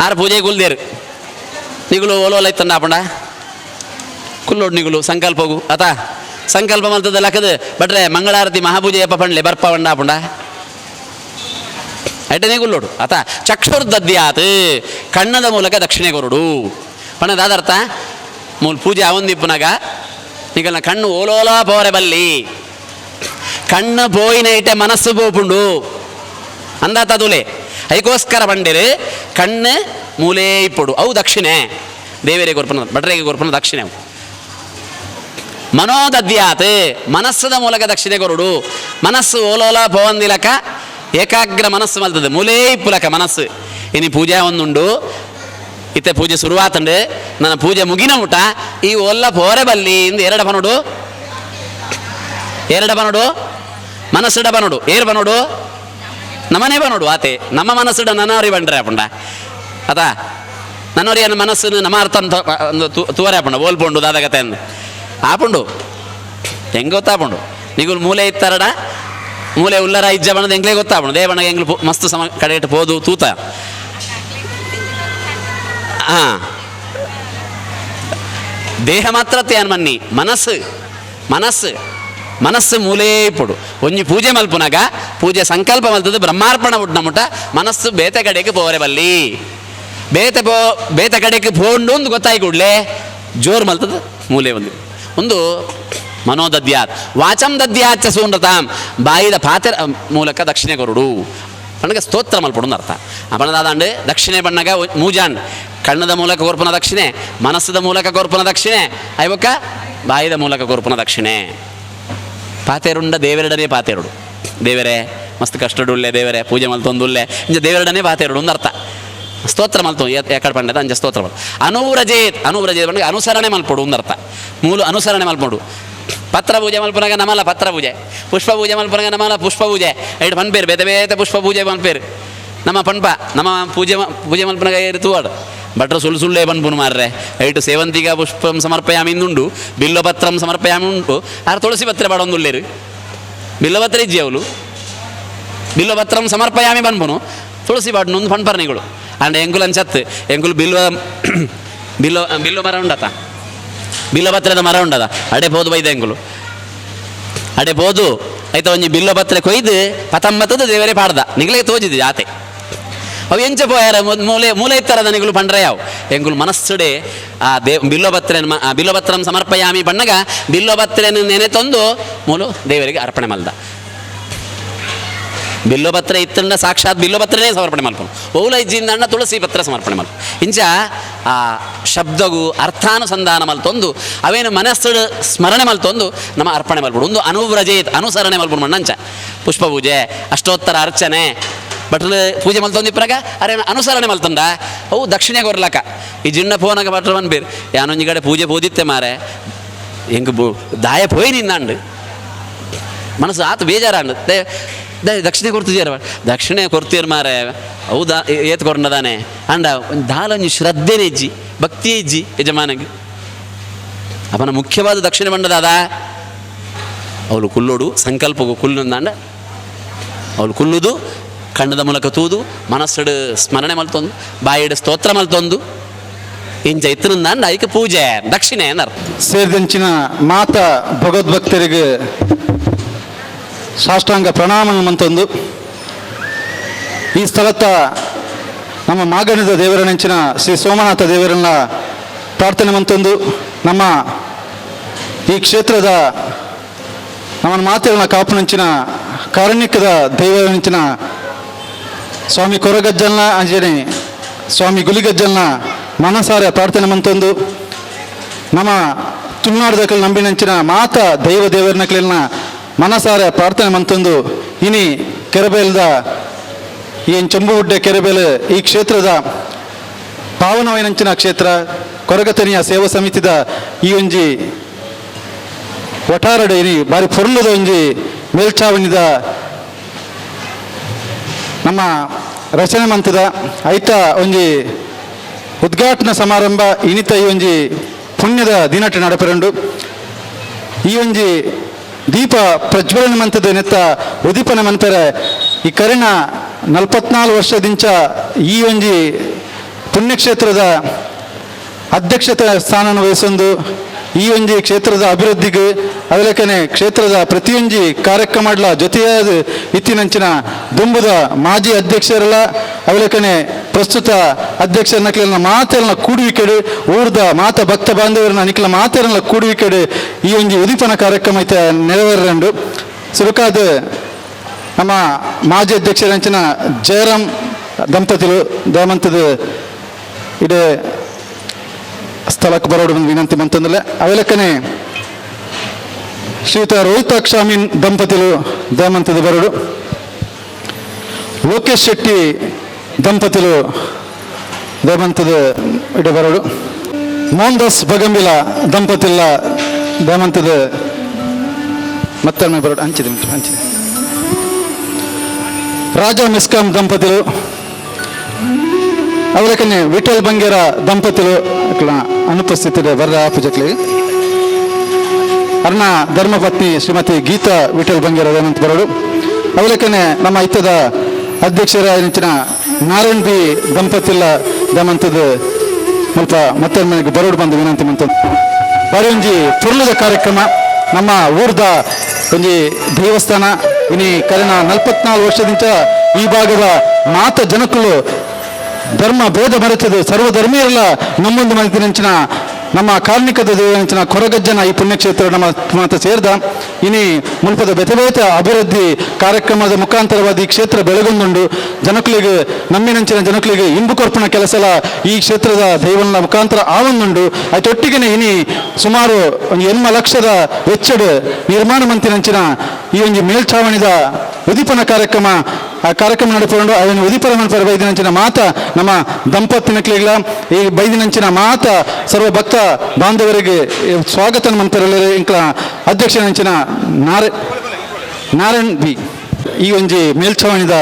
ಆರು ಪೂಜೆಗೆ ಕುಲ್ದೇರು ನಿಗುಲು ಓಲೋಲ ಇತ್ತಂಡ ಆಪಂಡ ಕುಲ್ಲೋಡು ನಿಗುಲು ಸಂಕಲ್ಪಗು ಅತ ಸಂಕಲ್ಪ ಮಲ್ತದ ಲಕ್ಕದು ಬಟ್ರೆ ಮಂಗಳಾರತಿ ಮಹಾಪೂಜೆ ಯಪ್ಪ ಪಂಡ್ಲೆ ಬರ್ಪ వంಡ ಆಪುಂಡ ಐಟನೇ ಕುಲ್ಲೋಡು ಅತ. ಚಕ್ಷುರ್ದದ್ಯಾತ್ ಕಣ್ಣದ ಮೂಲಕ ದಕ್ಷಿಣೆ ಕೊರಡು ಪಣ ದಾದರ್ಥ ಮೂಲ ಪೂಜೆ ಅವಂದಿಪ್ಪುನಾಗ ನಿಗಲ್ನ ಕಣ್ಣು ಓಲೋಲ ಪೋರೆ ಬಲ್ಲಿ ಕಣ್ಣು ಪೋಯಿನ ಇಟ್ಟೆ ಮನಸ್ಸು ಪೋಪುಂಡು ಅಂದಾತ ತುಲೆ ಐಕೋಸ್ಕರ ಬಂಡಿರು ಕಣ್ಣು ಮೂಲೇ ಇಪ್ಪುಡು ಅವು ದಕ್ಷಿಣೆ ದೇವರಿಗೆ ಕೊರ್ಪುನ ಭಟ್ರಿಗೆ ಕೊರ್ಪುನ ದಕ್ಷಿಣೆ ಅವು. ಮನೋದದ್ಯಾತ್ ಮನಸ್ಸದ ಮೂಲಕ ದಕ್ಷಿಣೆ ಕೊರಡು ಮನಸ್ಸು ಓಲೋಲ ಪೋವಂದಿಲಕ ಏಕಾಗ್ರ ಮನಸ್ಸು ಮಲ್ತದೆ ಮೂಲೇ ಇಪ್ಪುಲಕ ಮನಸ್ಸು. ಇನಿ ಪೂಜೆ ಒಂದುಂಡು ಇತ್ತೆ ಪೂಜೆ ಶುರುವಾತಂಡು ನನ್ನ ಪೂಜೆ ಮುಗಿನ ಊಟ ಈ ಒಲ್ಲ ಪೋರೆ ಬಲ್ಲಿ ಇಂದು ಎರಡ ಬನೋಡು ಎರಡ ಬನೋಡು ಮನಸ್ಸುಡ ಬನೋಡು ಏರ್ ಬನೋಡು ನಮನೇ ಬನೋಡು ಆತೆ ನಮ್ಮ ಮನಸ್ಸುಡ ನನ್ನವರಿ ಬಂಡ್ರೆ ಅಪುಂಡ ಅತ ನನ್ನವರಿ ಅನ್ನ ಮನಸ್ಸನ್ನು ನಮ್ಮ ಅರ್ಥ ಅಂತ ತೂವರೆ ಅಪುಂಡ ಓಲ್ಪುಂಡು ದಾದಗತೆ ಅಂದು ಆಪುಂಡು ಹೆಂಗೆ ಗೊತ್ತಾಪುಂಡು ನಿಗುಲು ಮೂಲೆ ಇತ್ತಾರಡ ಮೂಲೆ ಉಲ್ಲರ ಇಜ್ಜ ಬಣ್ಣದ ಎಂಗ್ಲೇ ಗೊತ್ತಾಪುಂಡು ದೇವಣ್ಣ ಎಂಗ್ಲು ಮಸ್ತ್ ಸಮ ಕಡೆ ಇಟ್ಟು ಪೋದು ತೂತ ಹಾಂ ದೇಹ ಮಾತ್ರ ತೇನ್ ಮನ್ನಿ ಮನಸ್ಸು ಮನಸ್ಸು ಮನಸ್ಸು ಮೂಲೇ ಇಪ್ಪುಡು ಒಂಜಿ ಪೂಜೆ ಮಲ್ಪುನಾಗ ಪೂಜೆ ಸಂಕಲ್ಪ ಮಲ್ತದ್ದು ಬ್ರಹ್ಮಾರ್ಪಣ ಉಡ್ನ ಮುಟ ಮನಸ್ಸು ಬೇತೆ ಕಡೆಗೆ ಪೋರೆ ಬಲ್ಲಿ ಬೇತೆ ಪೋ ಬೇತೆ ಕಡೆಗೆ ಪೋಂಡು ಒಂದು ಗೊತ್ತಾಯಿ ಕೂಡಲೇ ಜೋರು ಮಲ್ತದ್ದು ಮೂಲೆ ಒಂದು ಒಂದು ಮನೋದದ್ಯಾತ್ ವಾಚಂ ದದ್ಯಾಚ್ಚ ಸೂನೃತಾಂ ಬಾಯಿದ ಪಾತ್ರ ಮೂಲಕ ದಕ್ಷಿಣೆ ಕೊರಡು ಪಂಡಗ ಸ್ತೋತ್ರ ಮಲ್ಪಡು ಅರ್ಥ. ಅಪಣದಾದಂಡು ದಕ್ಷಿಣೆ ಬಣ್ಣಗ ಮೂಜಾಂಡ್ ಕಣ್ಣದ ಮೂಲಕ ಕೊರ್ಪುನ ದಕ್ಷಿಣೆ, ಮನಸ್ಸದ ಮೂಲಕ ಕೊರ್ಪುನ ದಕ್ಷಿಣೆ, ಐವಕ್ಕ ಬಾಯಿದ ಮೂಲಕ ಕೊರ್ಪುನ ದಕ್ಷಿಣೆ. ಪಾತೆರುಂಡ ದೇವರೆಡನೇ ಪಾತೆರುಡು ದೇವರೇ ಮಸ್ತ್ ಕಷ್ಟಡುಳ್ಳೆ ದೇವರೇ ಪೂಜೆ ಮಲ್ತೊಂದುಲ್ಲೆ ಇಂಚ ದೇವರೆಡನೇ ಪಾತೆರುಡು ಒಂದು ಅರ್ಥ. ಸ್ತೋತ್ರ ಮಲ್ತು ಎಕಡೆ ಪಂಡದ ಅಂಚ ಸ್ತೋತ್ರ ಮಲ್ ಅನುವ್ರಜೇತ್ ಅನುವ್ರಜೇತ್ ಪಂಡ ಅನುಸರಣೆ ಮಲ್ಪೊಡು ಒಂದು ಅರ್ಥ. ಮೂಲ ಅನುಸರಣೆ ಮಲ್ಪೊಡು ಪತ್ರ ಪೂಜೆ ಮಲ್ಪುನಾಗ ನಮಲ ಪತ್ರ ಪೂಜೆ, ಪುಷ್ಪ ಪೂಜೆ ಮಲ್ಪುನಾಗ ನಮಲ ಪುಷ್ಪ ಪೂಜೆ ಐಟ್ ಪನ್ಪೇರು ಬೇತೆ ಬೇತೆ ಪುಷ್ಪ ಪೂಜೆ ಮಲ್ಪೇರು ನಮ್ಮ ಪನ್ಪ ನಮ್ಮ ಪೂಜೆ ಪೂಜೆ ಮಲ್ಪುನಾಗ ಏರು ತೂವಾಡು ಭಟ್ರು ಸುಳ್ಳು ಸುಳ್ಳೇ ಪನ್ಪುನು ಮಾರ್ರೆ ಐಟು ಸೇವಂತಿಗ ಪುಷ್ಪಂ ಸಮರ್ಪಯಾಮಿ ಉಂಡು ಬಿಲ್ಲಪತ್ರಂ ಸಮರ್ಪಯಾಮಿ ಉಂಟು ಆರು ತುಳಸಿ ಪತ್ರ ಬಾಡೊಂದುಲ್ಲೇರು ಬಿಲ್ಲಪತ್ರ ಇಜ್ಜಿ ಅವಳು ಬಿಲ್ಲಪತ್ರಂ ಸಮರ್ಪಯಾಮಿ ಪನ್ಪುನು ತುಳಸಿ ಬಾಡ್ನೊಂದು ಪನ್ಪರ್ನಿಗಳು ಅಂಡ್ ಎಂಕುಲು ಅಂಚತ್ತು ಎಂಕುಲು ಬಿಲ್ವ ಬಿಲ್ವ ಬಿಲ್ವ ಮರ ಉಂಡತ ಬಿಲ್ಲಪತ್ರದ ಮರ ಉಂಡದ ಅಡೆ ಪೋದು ಬೈದ ಎಂಕುಲು ಅಡೆ ಪೋದು ಐತ ಒಂಜಿ ಬಿಲ್ಲಪತ್ರೆ ಕೊಯ್ದು ಪತಂಬತ್ತದ ದೇವರೇ ಪಾಡ್ದ ನಿಗಲೇ ತೋಜಿದ್ದು ಜಾತೆ ಅವು ಎಂಚ ಪೋಯಾರ ಮೂಲೆ ಮೂಲೆ ಇತ್ತಾರದ ನಿಗುಲು ಪಂಡ್ರೆ ಯಾವು ಎಂಕುಲು ಮನಸ್ಸುಡೆ ಆ they ಬಿಲ್ಲಪತ್ರೆ ಬಿಲ್ಲಪತ್ರಂ ಸಮರ್ಪಯಾಮಿ ಬಣ್ಣಗ ಬಿಲ್ಲಪತ್ರೆಯನ್ನು ನೆನೆ ತಂದು ಮೂಲು ದೇವರಿಗೆ ಅರ್ಪಣೆ ಮಲ್ದ. ಬಿಲ್ಲಪತ್ರೆ ಇತ್ತಂಡ ಸಾಕ್ಷಾತ್ ಬಿಲ್ಲಪತ್ರನೇ ಸಮರ್ಪಣೆ ಮಲ್ಪನು ಓಲ ಇಜ್ಜಿಂದ ತುಳಸಿ ಪತ್ರ ಸಮರ್ಪಣೆ ಮಲ್ಪ ಇಂಚ ಆ ಶಬ್ದಗು ಅರ್ಥಾನುಸಂಧಾನ ಮಲ್ತೊಂದು ಅವೇನು ಮನಸ್ಸು ಸ್ಮರಣೆ ಮಲ್ತೊಂದು ನಮ್ಮ ಅರ್ಪಣೆ ಮಲ್ಪಡು ಒಂದು ಅನುವ್ರಜೇತ್ ಅನುಸರಣೆ ಮಲ್ಪಡು ಮಣ್ಣಂಚ ಪುಷ್ಪ ಪೂಜೆ ಅಷ್ಟೋತ್ತರ ಅರ್ಚನೆ ಭಟ್ರು ಪೂಜೆ ಮಲ್ತೊಂದು ಇಪ್ಪನಾಗ ಅರೆ ಅನುಸರಣೆ ಮಲ್ತಂದ ಅವು ದಕ್ಷಿಣೆ ಕೊರ್ಲಕ ಈ ಜಿಣ್ಣ ಫೋನಾಗ ಭಟ್ರು ಬನ್ಬೇರು ಯಾನೊಂಜಿ ಕಡೆ ಪೂಜೆ ಪೂಜಿತ್ತೆ ಮಾರೆ ಎಂಕ್ ದಾಯ ಪೋಯ್ ನಿಂದಾಂಡು ಮನಸ್ಸು ಆತ ಬೇಜಾರಾಂಡು they they ದಕ್ಷಿಣೆ ಕೊಡ್ತಿದ್ದೀರ ದಕ್ಷಿಣೆ ಕೊಡ್ತೀರ ಮಾರೆ ಹೌದಾ ಏತ್ ಕೊರ್ನದಾನೆ ಅಂಡ ದಾಲೊಂಜಿ ಶ್ರದ್ಧೆನೇ ಇಜ್ಜಿ ಭಕ್ತಿ ಇಜ್ಜಿ ಯಜಮಾನಗೆ ಅವನ ಮುಖ್ಯವಾದ ದಕ್ಷಿಣೆ ಬಂಡದಾದ ಅವಳು ಕುಲ್ಲೋಡು ಸಂಕಲ್ಪಗೂ ಕುಲ್ಲುಂದಾಂಡ ಅವಳು ಕುಲ್ಲುದು ಕಣ್ಣದ ಮೂಲಕ ತೂದು ಮನಸ್ಸುಡು ಸ್ಮರಣೆ ಮಲ್ತೊಂದು ಬಾಯಿಡು ಸ್ತೋತ್ರ ಮಲ್ತೊಂದು ಇಂಚ ಇತ್ತನಂದಾಂಡ ಐಕ ಪೂಜೆ ದಕ್ಷಿಣೆ ಅರ್ಥ. ಸೇರಿದಂಚಿನ ಮಾತ ಭಗವದ್ಭಕ್ತರಿಗೆ ಸಾಷ್ಟಾಂಗ ಪ್ರಣಾಮ ಮಂತೊಂದು ಈ ಸ್ಥಳತ್ತ ನಮ್ಮ ಮಾಗಣದ ದೇವರ ನೆಂಚಿನ ಶ್ರೀ ಸೋಮನಾಥ ದೇವರನ್ನ ಪ್ರಾರ್ಥನೆ ಮಂತೊಂದು ನಮ್ಮ ಈ ಕ್ಷೇತ್ರದ ನಮ್ಮ ಮಾತಿನ ಕಾಪುನಂಚಿನ ಕಾರಣ್ಯಕದ ದೇವರ ನೆಂಚಿನ ಸ್ವಾಮಿ ಕೊರಗಜ್ಜಲ್ನ ಅಂಜನೆ ಸ್ವಾಮಿ ಗುಲಿಗಜ್ಜಲ್ನ ಮನಸಾರೆ ಪ್ರಾರ್ಥನೆ ಮಂತೊಂದು ನಮ್ಮ ತುಳುನಾಡದಕಲ್ ನಂಬಿನಂಚಿನ ಮಾತ ದೈವ ದೇವರನಕ್ಲೆನ ಮನಸಾರೆ ಪ್ರಾರ್ಥನೆ ಮಂತೊಂದು ಇನಿ ಕೆರೆಬೇಲ್ದ ಏನು ಚಂಬುಗುಡ್ಡೆ ಕೆರೆಬೇಲು ಈ ಕ್ಷೇತ್ರದ ಪಾವನವೈನಂಚಿನ ಕ್ಷೇತ್ರ ಕೊರಗತನಿಯ ಸೇವಾ ಸಮಿತಿದ ಈ ಒಂಜಿ ಒಟಾರಡೆ ಇನಿ ಬಾರಿ ಪೊರ್ಲುದ ಒಂಜಿ ಮೇಲ್ಛಾವಣಿದ ನಮ್ಮ ರಚನೆ ಮಂತದ ಐತ ಒಂಜಿ ಉದ್ಘಾಟನಾ ಸಮಾರಂಭ ಇನಿತ ಈ ಒಂಜಿ ಪುಣ್ಯದ ದಿನಟ ನಡಪರಂಡು ಈ ಒಂಜಿ ದೀಪ ಪ್ರಜ್ವಲನೆ ಮಂತದ ನೆತ್ತ ಉದೀಪನ ಮನ್ಪೆರೆ ಈ ಕರಿನ 44 ವರ್ಷದಿಂಚ ಈ ಒಂಜಿ ಪುಣ್ಯಕ್ಷೇತ್ರದ ಅಧ್ಯಕ್ಷತೆ ಸ್ಥಾನನ ವಹಿಸೊಂದು ಈ ಒಂಜಿ ಕ್ಷೇತ್ರದ ಅಭಿವೃದ್ಧಿಗೆ ಅದಲೇಕನೆ ಕ್ಷೇತ್ರದ ಪ್ರತಿಯೊಂಜಿ ಕಾರ್ಯಕ್ರಮಡ್ಲ ಜೊತೆಯಾದ ಇತ್ತಿನಂಚಿನ ದುಂಬುದ ಮಾಜಿ ಅಧ್ಯಕ್ಷರೆಲ್ಲ ಅವಲೇಕನೆ ಪ್ರಸ್ತುತ ಅಧ್ಯಕ್ಷರ ನಕ್ಲೆನ ಮಾತೆಲ್ಲ ಕೂಡುವಿಕೆಡು ಊರ್ದ ಮಾತ ಭಕ್ತ ಬಾಂಧವರನ್ನ ನಿಕ್ಲ ಮಾತೆಲ್ಲ ಕೂಡುವಿಕೆಡು ಈ ಒಂಜಿ ಉದೀಪನ ಕಾರ್ಯಕ್ರಮ ಐತೆ ನೆರವೇರಂಡು. ಸುರುಕಾದ ನಮ್ಮ ಮಾಜಿ ಅಧ್ಯಕ್ಷರಂಚಿನ ಜಯರಾಮ್ ದಂಪತಿಲು ದಯಮಂತದ ಇಡೇ ಸ್ಥಳಕ್ಕೆ ಬರೋಡು ಒಂದು ವಿನಂತಿ ಮಂತಂದ್ರೆ ಅವೆಲಕ್ಕನೆ ಶ್ರೀಯುತ ರೋಹಿತಾಕ್ಷಾಮೀನ್ ದಂಪತಿಲು ದಯಮಂತದ ಬರೋಡು, ಲೋಕೇಶ್ ಶೆಟ್ಟಿ ದಂಪತಿಲು ದಯಮಂತದ ಇಡೆ ಬರೋಡು, ಮೋಹನ್ ದಾಸ್ ಬಗಂಬಿಲ ದಂಪತಿಲ್ಲ ದಯಮಂತದ ಮತ್ತೊಮ್ಮೆ ಬರೋಡು ಹಂಚಿದೆ ಹಂಚಿದೆ, ರಾಜಾ ಮಿಸ್ಕಾಂ ದಂಪತಿಲು ಅವರಕನೆ ವಿಠಲ್ ಬಂಗೇರ ದಂಪತಿಲು ಅನುಪಸ್ಥಿತಿ ಬರ್ರ ಪೂಜಕ್ಲಿ ಅರ್ಣ ಧರ್ಮಪತ್ನಿ ಶ್ರೀಮತಿ ಗೀತಾ ವಿಠಲ್ ಬಂಗೇರ ಅಂತ ಬರೋಡು. ಅವಲಕ್ಕನೆ ನಮ್ಮ ಇತ್ತದ ಅಧ್ಯಕ್ಷರ ನೆಚ್ಚಿನ ನಾರಾಯಣ್ ಬಿ ದಂಪತಿಲ್ಲ ದಮಂತದ ಮುಲ್ಪ ಮತ್ತೊಮ್ಮೆ ಬರೋಡು ಬಂದು ವಿನಂತಿ ಮಂತ ಬಾರಿ ಒಂಜಿ ಪುರ್ಲದ ಕಾರ್ಯಕ್ರಮ ನಮ್ಮ ಊರ್ದ ಒಂಜಿ ದೇವಸ್ಥಾನ ಇನಿ ಕರೆನ 44 ವರ್ಷದಿಂದ ಈ ಭಾಗದ ಮಾತ ಜನಕ್ಕಳು ಧರ್ಮ ಭೇದ ಮರೆತದು ಸರ್ವಧರ್ಮೀಯರೆಲ್ಲ ನಮ್ಮೊಂದು ಮನೆತಿನಂಚಿನ ನಮ್ಮ ಕಾರ್ಮಿಕದ ದೇವರಂಚಿನ ಕೊರಗಜ್ಜನ ಈ ಪುಣ್ಯಕ್ಷೇತ್ರ ನಮ್ಮ ಮಾತ ಸೇರ್ದ ಇನಿ ಮುಲ್ಪದ ಬೆತೆ ಬೇತೆ ಅಭಿವೃದ್ಧಿ ಕಾರ್ಯಕ್ರಮದ ಮುಖಾಂತರವಾದ ಈ ಕ್ಷೇತ್ರ ಬೆಳಗೊಂದುಂಡು ಜನಕ್ಕಳಿಗೆ ನಮ್ಮಿನಂಚಿನ ಜನಕ್ಕಳಿಗೆ ಇಂಬು ಕೊರ್ಪಣ ಕೆಲಸಲ ಈ ಕ್ಷೇತ್ರದ ದೈವನ ಮುಖಾಂತರ ಆವೊಂದುಂಡು. ಅತೊಟ್ಟಿಗೆನೆ ಇನಿ ಸುಮಾರು ಒಂದು 8 ಲಕ್ಷದ ವೆಚ್ಚಡ್ ನಿರ್ಮಾಣ ಮಂತಿನಂಚಿನ ಈ ಒಂದು ಮೇಲ್ಛಾವಣಿದ ಉದೀಪನ ಕಾರ್ಯಕ್ರಮ ಆ ಕಾರ್ಯಕ್ರಮ ನಡೆಸಿಕೊಂಡು ಅದನ್ನು ಉದೀಪನ ಮನ್ಪರ ಬೈದಿನಂಚಿನ ಮಾತ ನಮ್ಮ ದಂಪತಿನಕ್ಲಿಗ್ಲ ಈ ಬೈದಿನಂಚಿನ ಮಾತ ಸರ್ವ ಭಕ್ತ ಬಾಂಧವರಿಗೆ ಸ್ವಾಗತ ಮಂತರಲ್ಲಿ ಇಂಕ್ಲ ಅಧ್ಯಕ್ಷನಂಚಿನ ನಾರಾಯಣ್ ಬಿ ಈ ಒಂಜಿ ಮೇಲ್ಛಾವಣಿದ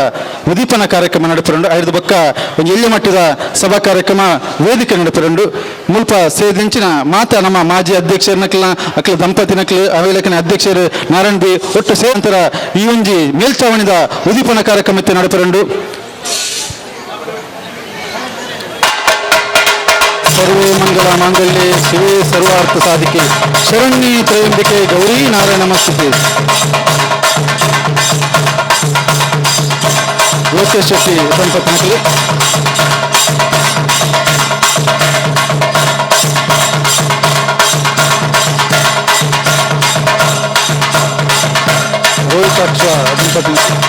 ಉದೀಪನ ಕಾರ್ಯಕ್ರಮ ನಡೆಪುರಂಡು. ಐದು ಬೊಕ್ಕ ಒಂಜಿ ಎಲ್ಯ ಮಟ್ಟದ ಸಭಾ ಕಾರ್ಯಕ್ರಮ ವೇದಿಕೆ ನಡೆಪುರಂಡು. ಮುಲ್ಪ ಸೇದಿಂಚಿನ ಮಾತ ನಮ್ಮ ಮಾಜಿ ಅಧ್ಯಕ್ಷರನಕ್ಲ ಅಕ್ಲ ದಂಪತಿನಕ್ಲು ಅವೇಲಕನ ಅಧ್ಯಕ್ಷರು ನಾರಾಯಣ್ ಬಿ ಒಟ್ಟು ಸೇವಂತರ ಈ ಒಂಜಿ ಮೇಲ್ಛಾವಣಿದ ಉದೀಪನ ಕಾರ್ಯಕ್ರಮಕ್ಕೆ ನಡೆಪುರಂಡು. ಸರ್ವೇ ಮಂಗಲ ಮಾಂಗಲ್ಯೆ ಶಿವೇ ಸರ್ವಾರ್ಥ ಸಾಧಿಕೆ ಶರಣ್ಯೇ ತ್ರಯಂಬಿಕೆ ಗೌರಿ ನಾರಾಯಣ ನಮಸ್ತೆ. ಲೋಕೇಶ್ ಶೆಟ್ಟಿ ದಂಪತಿನಕ್ಲು ರೋಹಿತಾಕ್ಷ ದಂಪತಿನಕ್ಲು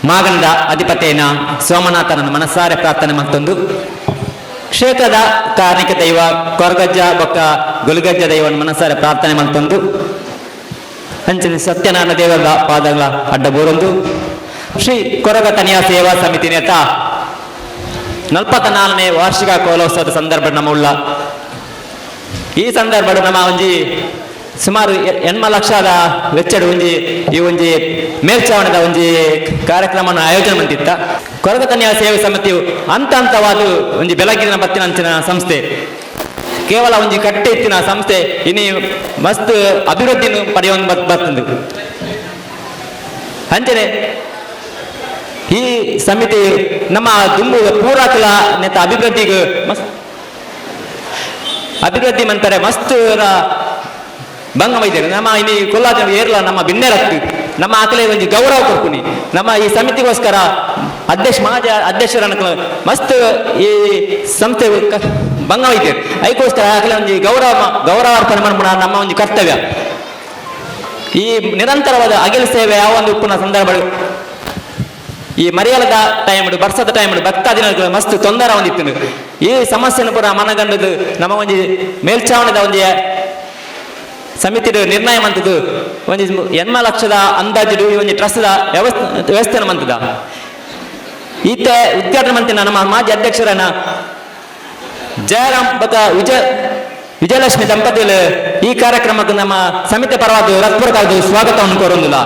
ಮಾಗನದ ಅಧಿಪತೇನ ಸೋಮನಾಥನ ಮನಸಾರೆ ಪ್ರಾರ್ಥನೆ ಮತ್ತೊಂದು. ಕ್ಷೇತ್ರದ ಕಾರ್ಣಿಕ ದೈವ ಕೊರಗಜ್ಜ ಬೊಕ್ಕ ಗುಲ್ಗಜ್ಜ ದೈವನ ಮನಸಾರೆ ಪ್ರಾರ್ಥನೆ ಮಲ್ತೊಂದು ಅಂಚಿನ ಸತ್ಯನಾರಾಯಣ ದೇವರ ಪಾದಗಳ ಅಡ್ಡ ಬೋರೊಂದು ಶ್ರೀ ಕೊರಗ ತನಿಯ ಸೇವಾ ಸಮಿತಿ ನೇತ 44ನೇ ವಾರ್ಷಿಕ ಕೋಲೋತ್ಸವದ ಸಂದರ್ಭ ನಮ್ಮ ಉಳ್ಳ. ಈ ಸಂದರ್ಭ ನಮ್ಮ ಒಂಜಿ ಸುಮಾರು 8 ಲಕ್ಷದ ವೆಚ್ಚಡ್ ಒಂಜಿ ಈ ಒಂಜಿ ಮೇಲ್ಛಾವಣದ ಒಂಜಿ ಕಾರ್ಯಕ್ರಮವನ್ನು ಆಯೋಜನೆ ಮಂತಿತ್ತ. ಕೊರಗ ಕನ್ಯಾ ಸೇವೆ ಸಮಿತಿಯು ಹಂತ ಹಂತವಾದ ಒಂಜಿ ಬೆಳಗಿನ ಬತ್ತಿನಂಚಿನ ಸಂಸ್ಥೆ, ಕೇವಲ ಒಂಜಿ ಕಟ್ಟೆ ಇತ್ತಿನ ಸಂಸ್ಥೆ ಇನಿ ಮಸ್ತ್ ಅಭಿವೃದ್ಧಿಯನ್ನು ಪಡೆಯುವ ಬರ್ತದೆ. ಅಂಚನೆ ಈ ಸಮಿತಿ ನಮ್ಮ ದುಂಬು ಪೂರಾಕುಲ ನೆತ್ತ ಅಭಿವೃದ್ಧಿಗೆ ಮಸ್ತ್ ಅಭಿವೃದ್ಧಿ ಮಂತಾರೆ ಮಸ್ತ್ ಭಂಗ ಮೈದೇರು. ನಮ್ಮ ಇನಿ ಕೊಲ್ಲಾಜ ಏರ್ಲ ನಮ್ಮ ಬಿನ್ನೆರತ್ತು ನಮ್ಮ ಆಕಲೆ ಒಂಜಿ ಗೌರವ ಕೊರ್ಪುನಿ. ನಮ್ಮ ಈ ಸಮಿತಿಗೋಸ್ಕರ ಅಧ್ಯಕ್ಷ ಮಾಜ ಅಧ್ಯಕ್ಷರನ್ನ ಮಸ್ತ್ ಈ ಸಂಸ್ಥೆ ಭಂಗ ವೈದ್ಯರು ಅದಕ್ಕೋಸ್ಕರ ಆಕಲೆ ಒಂಜಿ ಗೌರವಾರ್ಪಣೆ ಮಾಡ್ಬಿಡ ನಮ್ಮ ಒಂಜಿ ಕರ್ತವ್ಯ. ಈ ನಿರಂತರವಾದ ಅಗಿಲ ಸೇವೆ ಯಾವ ಒಂದು ಉಪ್ಪುನ ಸಂದರ್ಭ ಈ ಮರಿಯಾಲದ ಟೈಮ್ ಬರ್ಸದ ಟೈಮ್ ಭಕ್ತಾದಿನ ಮಸ್ತ್ ತೊಂದರೆ ಹೊಂದಿತ್ತು. ಈ ಸಮಸ್ಯೆಯನ್ನು ಪೂರ ಮನಗಂಡದು ನಮ್ಮ ಒಂಜಿ ಮೇಲ್ಛಾವಣದ ಒಂಜಿ ಸಮಿತಿ ನಿರ್ಣಯ ಮಂತದ್ದು ಒಂಜಿ 8 ಲಕ್ಷದ ಅಂದಾಜು ಈ ಒಂಜಿ ಟ್ರಸ್ಟ್ದ ವ್ಯವಸ್ಥೆ ಮಂತದ. ಈತ ಉದ್ಘಾಟನೆ ಮಂತಿನ ನಮ್ಮ ಮಾಜಿ ಅಧ್ಯಕ್ಷರನ್ನ ಜಯರಾಮ್ ಬಕ ವಿಜಯಲಕ್ಷ್ಮಿ ದಂಪತಿಗಳು ಈ ಕಾರ್ಯಕ್ರಮಕ್ಕೆ ನಮ್ಮ ಸಮಿತಿ ಪರವಾಗಿ ಹೃತ್ಪೂರ್ವಕವಾಗಿ ಸ್ವಾಗತವನ್ನು ಕೋರೊಂದಿಲ್ಲ.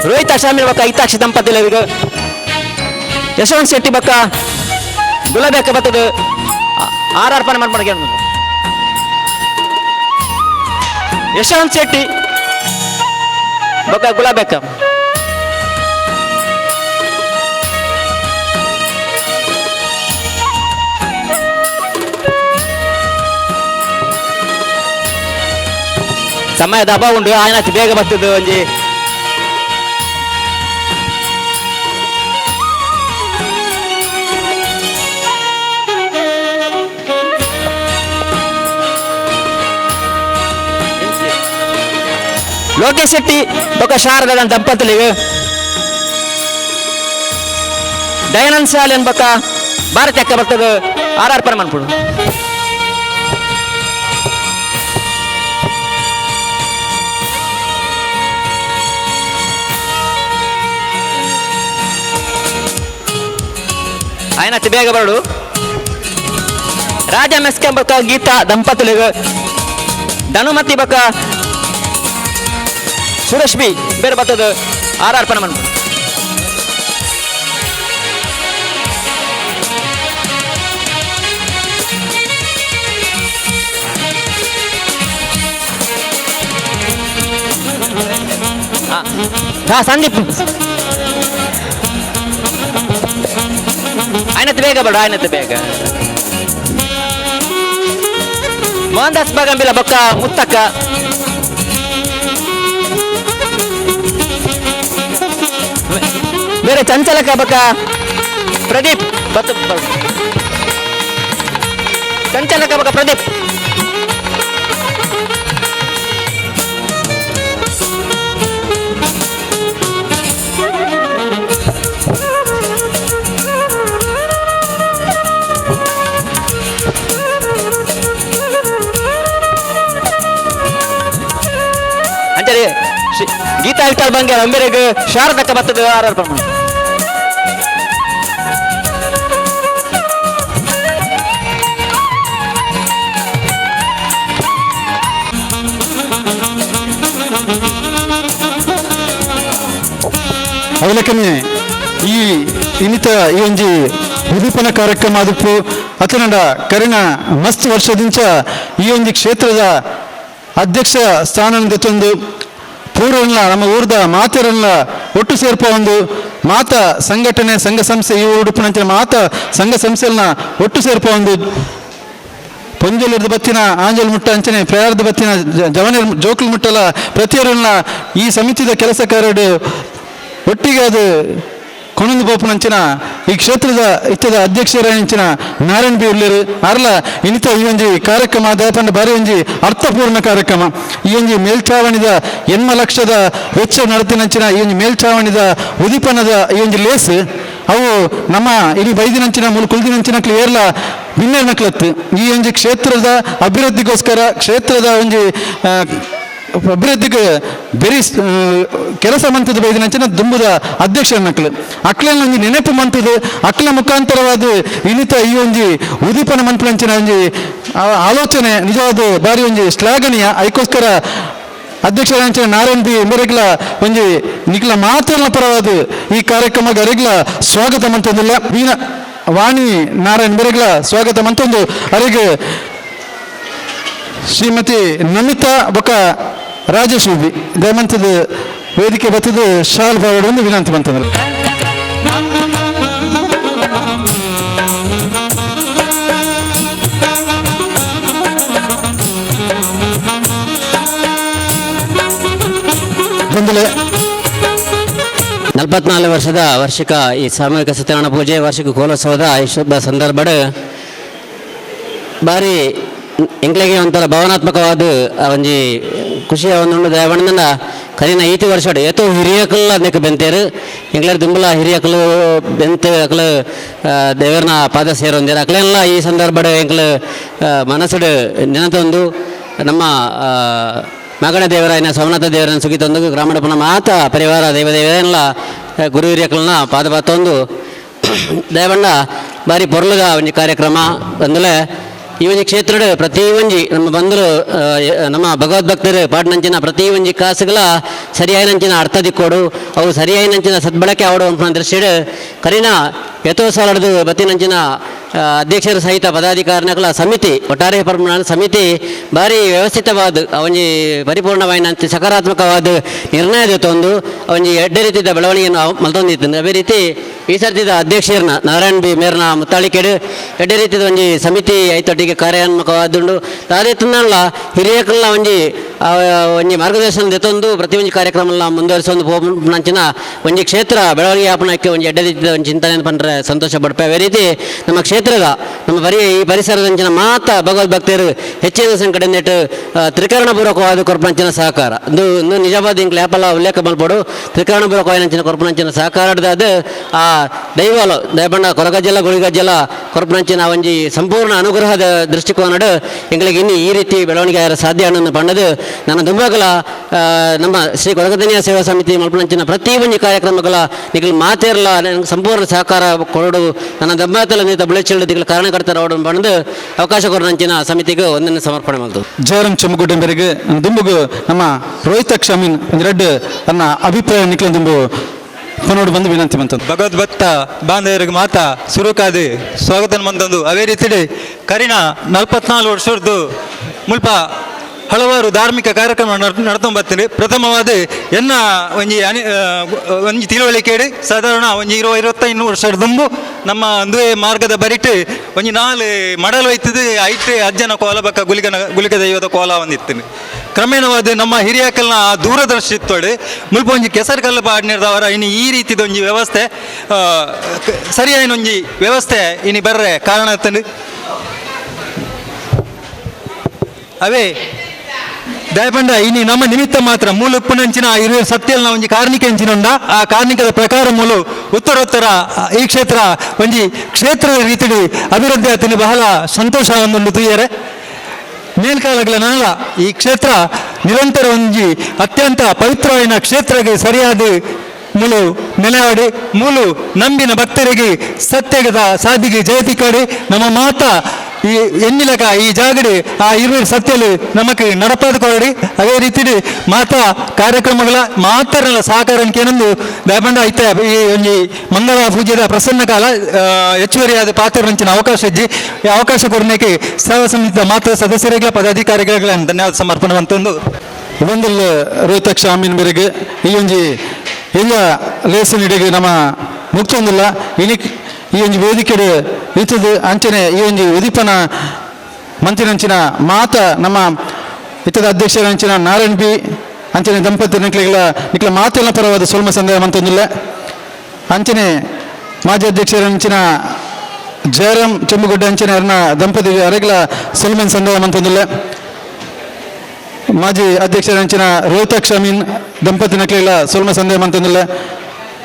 ರೋಹಿತ ಶಾಮಿಲ್ ಬಕ್ಕ ಹಿತಾಕ್ಷಿ ದಂಪತಿಗಳಿಗೆ ಯಶವಂತ್ ಶೆಟ್ಟಿ ಬಕ್ಕ ಗುಲಾಬಿ ಅಕ್ಕ ಬತ್ತದ ಆರ್ಪಣೆ ಮಾಡ್ಕೊಂಡು ಯಶವಂತ್ ಶೆಟ್ಟಿ ಬಕ್ಕ ಗುಲಾಬಿ ಅಕ್ಕ. ಸಮಯದ ಅಭಾವ ಉಂಟು, ಆಯ್ನಾತಿ ಬೇಗ ಬರ್ತದೆ ಒಂಜಿ. ಲೋಕೇಶ್ ಶೆಟ್ಟಿ ಬೊಕ್ಕ ಶಾರದಾ ದಂಪತಿಲಿಗೆ ದಯಾನಂದ್ ಸಾಲಿನ್ ಬೊಕ್ಕ ಭಾರತ ಅಕ್ಕ ಬರ್ತದೆ ಆರ್ಪಣೆ ಮನ್ಪುಡು. ಆಯ್ನತಿ ಬೇಗ ಬರಡು. ರಾಜ ಮೆಸ್ಕೆ ಬೊಕ್ಕ ಗೀತಾ ದಂಪತಿಲಿಗೆ ಧನುಮತಿ ಬೊಕ್ಕ ಸುರೇಶ್ ಬಿ ಬೇರೆ ಬರ್ತದೆ ಆರ್ಪಣೆ ಮನ್ಪುಡು. ಹಾ ಸಂದೀಪ್ ಆಯ್ನತ್ ಬೇಗ ಬೇಡ, ಆಯ್ನತ್ ಬೇಗ. ಮೋಹನ್ ದಾಸ್ ಬಾಗಂಬಿಲ ಬೊಕ್ಕ ಮುತ್ತಕ್ಕ ಬೇರೆ ಚಂಚಲಕ ಬೊಕ್ಕ ಪ್ರದೀಪ್ ಬತ್ತು ಚಂಚಲಕ ಬೊಕ್ಕ ಪ್ರದೀಪ್. ಅಂಚನೆ ಗೀತಾ ವಿಠಲ್ ಬಂಗೆ ಅಂಬೇರೆಗ್ ಶಾರದಕ್ಕ ಬತ್ತದ ಆರ್ಪಣೆ. ಅವಲಕ್ಕನೆ ಈ ಇನ್ನಿತ ಈ ಒಂಜಿ ಉದೀಪನ ಕಾರ್ಯಕ್ರಮ ಆದಿಪ್ಪು ಅತನಡ ಕರಿನ ಮಸ್ತ್ ವರ್ಷದಿಂಚ ಈ ಒಂದು ಕ್ಷೇತ್ರದ ಅಧ್ಯಕ್ಷ ಸ್ಥಾನ ದೆತ್ತೊಂದು ಪೂರ್ವಲ್ಲ ನಮ್ಮ ಊರ್ದ ಮಾತೆರೆಲ್ಲ ಒಟ್ಟು ಸೇರ್ಪ ಒಂದು ಮಾತ ಸಂಘಟನೆ ಸಂಘ ಸಂಸ್ಥೆ ಈ ಉಡುಪಿನಂಚಿನ ಮಾತ ಸಂಘ ಸಂಸ್ಥೆಯನ್ನ ಒಟ್ಟು ಸೇರ್ಪ ಒಂದು ಪೊಂಜಲಿರ್ದ ಬತ್ತಿನ ಆಂಜಲ್ ಮುಟ್ಟ ಅಂಚನೆ ಪ್ರಯಾರದ ಬತ್ತಿನ ಜವನಿರ್ ಜೋಕುಲ್ ಮುಟ್ಟಲ ಪ್ರತಿಯೊರನ್ನ ಈ ಸಮಿತಿದ ಕೆಲಸ ಕಾರ್ಯಡು ಒಟ್ಟಿಗೆ ಅದು ಕೊಣಂದು ಬೋಪನಂಚಿನ ಈ ಕ್ಷೇತ್ರದ ಇತ್ತದ ಅಧ್ಯಕ್ಷರಂಚಿನ ನಾರಾಯಣ್ ಬಿ ಉಳ್ಳೇರು ಅರ್ಲ ಇನ್ನಿತ ಈ ಒಂಜಿ ಕಾರ್ಯಕ್ರಮ ದಯಪಂಡ ಬಾರಿ ಒಂಜಿ ಅರ್ಥಪೂರ್ಣ ಕಾರ್ಯಕ್ರಮ. ಈ ಒಂಜಿ ಮೇಲ್ಛಾವಣಿದ 8 ಲಕ್ಷದ ವೆಚ್ಚ ನಡೆತಿನಂಚಿನ ಈ ಒಂಜಿ ಮೇಲ್ಛಾವಣಿದ ಉದೀಪನದ ಈ ಒಂಜಿ ಲೇಸ್ ಅವು ನಮ್ಮ ಇಲ್ಲಿ ಬೈದಿನಂಚಿನ ಮೂಲ ಕುಲ್ದಿನಂಚಿನ ಏರ್ಲ ಭಿನ್ನ ನಕ್ಲತ್ತು ಈ ಒಂಜಿ ಕ್ಷೇತ್ರದ ಅಭಿವೃದ್ಧಿಗೋಸ್ಕರ ಕ್ಷೇತ್ರದ ಒಂಜಿ ಅಭಿವೃದ್ಧಿಗೆ ಬೆರಿ ಕೆಲಸ ಮಂತದ ಬೈದಿನಂಚಿನ ದುಂಬುದ ಅಧ್ಯಕ್ಷರ ನಕ್ಲು ಅಕ್ಲನ ಒಂಜಿ ನೆನಪು ಮಂತದ ಅಕ್ಲ ಮುಖಾಂತರವಾದ ಇನ್ನಿತ ಈ ಒಂಜಿ ಉದೀಪನ ಮನ್ಪುನಂಚಿನ ಒಂಜಿ ಆಲೋಚನೆ ನಿಜವಾದ ಬಾರಿ ಒಂಜಿ ಶ್ಲಾಘನೀಯ. ಐಕೋಸ್ಕರ ಅಧ್ಯಕ್ಷರ ನಾರಾಯಣ್ ಬಿ ಎಂಬರಿಗ್ಲ ಒಂಜಿ ನಿಕ್ಲ ಮಾತೆಲ್ಲ ಪರವಾದ ಈ ಕಾರ್ಯಕ್ರಮಕ್ಕೆ ಅರಿಗ್ಲ ಸ್ವಾಗತ ಮಂತೊಂದಿಲ್ಲ. ವೀಣ ವಾಣಿ ನಾರಾಯಣ್ ಬರೆಗ್ಲ ಸ್ವಾಗತ ಮಂತೊಂದು ಅರಿಗೆ ಶ್ರೀಮತಿ ನಮಿತಾ ಬೊಕ ರಾಜೇಶ್ ಉಬಿ ದಯಮಂತದ ವೇದಿಕೆ ಬತ್ತದ ಶಾಲ್ ಬಾವಡ್ ಒಂದು ವಿನಂತಿ ಮಂತಂದ್ರೆ. ಬಂದಲೆ 44 ವರ್ಷದ ವಾರ್ಷಿಕ ಈ ಸಾಮೂಹಿಕ ಸತ್ಯನಾರಾಯಣ ಪೂಜೆ ವಾರ್ಷಿಕ ಕೋಲೋತ್ಸವದ ಈ ಶುಭ ಸಂದರ್ಭಡ್ ಬಾರಿ ಎಂಕ್ಲೆಗೆ ಒಂಥರ ಭಾವನಾತ್ಮಕವಾದ ಒಂಜಿ ಖುಷಿಯ ಒಂದು ದಯವಣ್ಣನ ಕರಿನ ಈತಿ ವರ್ಷ ಏತೋ ಹಿರಿಯಕಲ್ಲ ಅದಕ್ಕೆ ಬೆಂತೇರು ಎಂಗ್ಲರ್ ದುಂಬಲ ಹಿರಿಯಕಲು ಬೆಂತ ಅಕ್ಲು ದೇವರನ ಪಾದ ಸೇರೊಂದೇರು ಅಕ್ಲೆಲ್ಲ ಈ ಸಂದರ್ಭಡ್ ಎಂಕ್ಲು ಮನಸ್ಸುಡು ನೆನತೊಂದು ನಮ್ಮ ಮಗನ ದೇವರಾಯನ ಸೋಮನಾಥ ದೇವರನ್ನ ಸುಗಿತೊಂದು ಗ್ರಾಮಣಪ್ಪನ ಮಾತ ಪರಿವಾರ ದೈವ ದೇವರೆಲ್ಲ ಗುರು ಹಿರಿಯಕಲನ್ನ ಪಾದ ಪಾತೊಂದು ದಯವಣ್ಣ ಬಾರಿ ಪೊರ್ಲುದ ಒಂಜಿ ಕಾರ್ಯಕ್ರಮ ಬಂದಲೆ ಈ ಒಂಜಿ ಕ್ಷೇತ್ರಡ್ ಪ್ರತಿ ಒಂಜಿ ನಮ್ಮ ಬಂಧುಲು ನಮ್ಮ ಭಗವದ್ಭಕ್ತರು ಪಾಡ್ನಂಚಿನ ಪ್ರತಿ ಒಂಜಿ ಕಾಸುಗಳ ಸರಿಯಾಯಿನಂಚಿನ ಅರ್ಥ ದಿಕ್ಕೋಡು ಅವು ಸರಿಯಾಯಿನಂಚಿನ ಸದ್ಬಳಕೆ ಆವಡು ಅಂತ ದೃಷ್ಟಿಡ್ ಕರಿನ ಎತೋ ಸಾಲಡ್ದು ಬತ್ತಿನಂಚಿನ ಅಧ್ಯಕ್ಷರ ಸಹಿತ ಪದಾಧಿಕಾರಿನಕಲ ಸಮಿತಿ ಒಟ್ಟಾರೆ ಪರಮಾಣ ಸಮಿತಿ ಭಾರಿ ವ್ಯವಸ್ಥಿತವಾದ ಒಂಜಿ ಪರಿಪೂರ್ಣವಾಯಿನಂತೆ ಸಕಾರಾತ್ಮಕವಾದ ನಿರ್ಣಯ ತಂದು ಒಂಜಿ ಎಡ್ಡೆ ರೀತಿಯ ಬೆಳವಣಿಗೆಯನ್ನು ಮಲ್ತೊಂದಿತ್ತು. ಅದೇ ರೀತಿ ಈ ಸರ್ತಿದ ಅಧ್ಯಕ್ಷರನ್ನ ನಾರಾಯಣ್ ಬಿ ಮೇರ್ನ ಮುತ್ತಾಳಿಕೆಡು ಎಡ್ಡೆ ರೀತಿಯ ಒಂಜಿ ಸಮಿತಿ ಐತೊಟ್ಟಿಗೆ ಕಾರ್ಯಾನ್ಮುಖವಾದುಂಡು. ಅದೇ ತಿನ್ನಲ್ಲ ಹಿರಿಯಕಲ್ನ ಒಂಜಿ ಒಂಜಿ ಮಾರ್ಗದರ್ಶನ ದೆತ್ತೊಂದು ಪ್ರತಿ ಒಂಜಿ ಕಾರ್ಯಕ್ರಮ ಮುಂದುವರಿಸೊಂದು ಪೋಪುನಂಚಿನ ಒಂಜಿ ಕ್ಷೇತ್ರ ಬೆಳವಣಿಗೆ ಆಪಣಕ್ಕೆ ಒಂಜಿ ಎಡ್ಡೆ ರೀತಿಯ ಒಂಜಿ ಚಿಂತನೆ ಪಂಡ್ರೆ ಸಂತೋಷ ಪಡ್ಪೆ. ಅದೇ ರೀತಿ ನಮ್ಮ ಕ್ಷೇತ್ರದ ನಮ್ಮ ಈ ಪರಿಸರದಂಚಿನ ಮಾತ ಭಗವದ್ಭಕ್ತರು ಹೆಚ್ಚಿನ ಸಂಕಟ ನೆಟ್ಟು ತ್ರಿಕರಣಪೂರ್ವಕವಾದ ಕೊರ್ಪಂಚಿನ ಸಹಕಾರ ಇಂದು ಇಂದು ನಿಜವಾದ ಇಂಕ್ಲೆ ಯಾಪಲ ಉಲ್ಲೇಖ ಮಲ್ಪಡು ತ್ರಿಕರಣಪೂರ್ವಕವಾದ ಕೊರ್ಪಂಚಿನ ಸಹಕಾರದ ಆ ದೈವಲು ದಯಬಣ್ಣ ಕೊರಗಜ್ಜಲ ಗುಳಿಗಜ್ಜಲ ಕೊರ್ಪಂಚಿನ ಒಂಜಿ ಸಂಪೂರ್ಣ ಅನುಗ್ರಹದ ದೃಷ್ಟಿಕೋನಡು ಎಂಗಳಿಗೆ ಇನ್ನು ಈ ರೀತಿ ಬೆಳವಣಿಗೆ ಆಯರ ಸಾಧ್ಯ ಅನ್ನೋ ಬಣ್ಣದು ನನ್ನ ದುಂಬಗಲ ನಮ್ಮ ಶ್ರೀ ಕೊರಗದನಿಯ ಸೇವಾ ಸಮಿತಿ ಮಲ್ಪನಂಚಿನ ಪ್ರತಿ ಒಂಜಿ ಕಾರ್ಯಕ್ರಮಗಳ ನಿಗಲ್ ಮಾತೇರ್ಲ ನನಗೆ ಸಂಪೂರ್ಣ ಸಹಕಾರ ಕೊರಡು ನನ್ನ ದಬ್ಬಾತಲ ನೀತ ಬುಳೆಚಿಲ್ಲು ದಿಗಲ ಕಾರಣಕರ್ತರ ಬಣ್ಣದು ಅವಕಾಶ ಕೊರನಂಚಿನ ಸಮಿತಿಗೆ ಒಂದನ್ನು ಸಮರ್ಪಣೆ ಮಾಡ್ತು. ಜಯರಾಮ್ ಚೆಮ್ಮಗುಡ್ಡೆಂಬರಿಗೆ ದುಂಬುಗು ನಮ್ಮ ರೋಹಿತ ಕ್ಷಮೀನ್ ಒಂದೆರಡು ತನ್ನ ಅಭಿಪ್ರಾಯ ನಿಕ್ಲ ದುಂಬು ಪನೋಡು ಬಂದು ವಿನಂತಿ ಬಂತದ್ದು. ಭಗವದ್ಭಕ್ತ ಬಾಂಧವರಿಗೆ ಮಾತಾ ಸುರುಕಾದಿ ಸ್ವಾಗತ ಮಂತಂದು. ಅದೇ ರೀತಿ ಕರಿನ 44 ವರ್ಷದ್ದು ಮುಲ್ಪ ಹಲವಾರು ಧಾರ್ಮಿಕ ಕಾರ್ಯಕ್ರಮ ನಡ್ಕೊಂಬರ್ತೀನಿ. ಪ್ರಥಮವಾದ ಎನ್ನ ಒಂಜಿ ಅನಿ ಒಂಜಿ ತಿಳುವಳಿಕೆ ಸಾಧಾರಣ ಒಂಜಿ 25 ವರ್ಷದ ದುಂಬು ನಮ್ಮ ಅಂದುವೆ ಮಾರ್ಗದ ಬರಿಟ್ ಒಂಜಿ 4 ಮಡಲು ಹೋಯ್ತದೆ ಐಟೆ ಅಜ್ಜನ ಕೋಲ ಬಕ್ಕ ಗುಲಿಕ ದೈವದ ಕೋಲ ಒಂದಿತ್ತು. ಕ್ರಮೇಣವಾದ ನಮ್ಮ ಹಿರಿಯಕಲ್ನ ದೂರದರ್ಶಿ ಇತ್ತೋಡೆ ಮುಲ್ಪ ಒಂಜಿ ಕೆಸರು ಕಲ್ಲು ಪಾಡ್ನಿರ್ದವರ ಇನ್ನು ಈ ರೀತಿದ ಒಂಜಿ ವ್ಯವಸ್ಥೆ ಸರಿಯಾದ ಒಂಜಿ ವ್ಯವಸ್ಥೆ ಇನಿ ಬರ್ರೆ ಕಾರಣ ಆತಂದು. ಅವೇ ದಯಪಂಡ ಇನಿ ನಮ್ಮ ನಿಮಿತ್ತ ಮಾತ್ರ ಮೂಲ ಉಪ್ಪುನಂಚಿನ ಇರುವ ಸತ್ಯಲ್ನ ಒಂಜಿ ಕಾರ್ಣಿಕ ಅಂಚಿನುಂಡ ಆ ಕಾರ್ಣಿಕದ ಪ್ರಕಾರ ಮೂಲು ಉತ್ತರೋತ್ತರ ಈ ಕ್ಷೇತ್ರ ಒಂಜಿ ಕ್ಷೇತ್ರದ ರೀತಿಯಲ್ಲಿ ಅಭಿವೃದ್ಧಿ ಆತನಿ ಬಹಳ ಸಂತೋಷ ಒಂದೊಂದು ತುಯ್ಯರೆ. ಮೇಲ್ಕಾಲಗಳ ನನಲ ಈ ಕ್ಷೇತ್ರ ನಿರಂತರ ಒಂಜಿ ಅತ್ಯಂತ ಪವಿತ್ರವಾದ ಕ್ಷೇತ್ರಕ್ಕೆ ಸರಿಯಾದ ಮೂಲು ನೆಲೆವಾಡಿ ಮೂಲು ನಂಬಿನ ಭಕ್ತರಿಗೆ ಸತ್ಯದ ಸಾಧಿಗೆ ಜಯತಿ ಕಾಡಿ ನಮ್ಮ ಮಾತಾ ಈ ಎನ್ನಿಲಕ ಈ ಜಾಗಡೆ ಆ ಇರುವೆರ್ ಸತ್ಯಲು ನಮಕ್ ನಡಪಾದ ಕೊರಡಿ. ಅದೇ ರೀತಿ ಮಾತಾ ಕಾರ್ಯಕ್ರಮಗಳ ಮಾತರಲ ಸಹಕಾರ ಏನೊಂದು ದಾಯಪಂಡ ಐತೆ. ಈ ಒಂಜಿ ಮಂಗಳ ಪೂಜೆದ ಪ್ರಸನ್ನ ಕಾಲ, ಹೆಚ್ಚುವರಿಯಾದ ಪಾತ್ರ ನಂಚಿನ ಅವಕಾಶ ಇಜ್ಜಿ. ಈ ಅವಕಾಶ ಕೊರನೇಕೆ ಸೇವಾ ಸಮಿತಿಯ ಮಾತ್ರ ಸದಸ್ಯರಿಗಳ ಪದಾಧಿಕಾರಿಗಳ ಧನ್ಯವಾದ ಸಮರ್ಪಣೆ ಅಂತಂದು. ಒಂದಿಲ್ಲ ರೋಹಿತಾಕ್ಷ ಅಮೀನ್ ಮೇರೆಗೆ ಈ ಒಂಜಿ ಎಲ್ಲ ಲೇಸನ್ ಇಡೆಗೆ ನಮ್ಮ ಮುಕ್ತೊಂದಿಲ್ಲ. ಇನಿಕ್ ಈ ಒಂಜಿ ವೇದಿಕೆಡ್ ಇತ್ತದು. ಅಂಚನೆ ಈ ಒಂಜಿ ಉದಿಪನ ಮಂತಿನಂಚಿನ ಮಾತ ನಮ್ಮ ಇತ್ತದ ಅಧ್ಯಕ್ಷರಂಚಿನ ನಾರಾಯಣ್ ಬಿ ಅಂಚನೆ ದಂಪತಿ ನಿಕ್ಲೆಗಳ ನಿಕ್ಲ ಮಾತೆಲ್ಲ ಪರವಾದ ಸೊಲ್ಮ ಸಂದೇಹ ಮಂತೊಂದಿಲ್ಲ. ಅಂಚನೆ ಮಾಜಿ ಅಧ್ಯಕ್ಷರಂಚಿನ ಜಯರಾಮ್ ಚೆಂಬುಗುಡ್ಡೆ ಅಂಚನೆ ಅರ್ನ ದಂಪತಿ ಅರೆಗ್ಲ ಸೊಲ್ಮೆನ್ ಸಂದೇಹ ಮಂತೊಂದಿಲ್ಲ. ಮಾಜಿ ಅಧ್ಯಕ್ಷರಂಚಿನ ರೋಹಿತಾಕ್ಷ ಅಮೀನ್ ದಂಪತಿ ನಕ್ಲೆಗಳ ಸೊಲ್ಮ ಸಂದೇಹ ಮಂತೊಂದಿಲ್ಲ.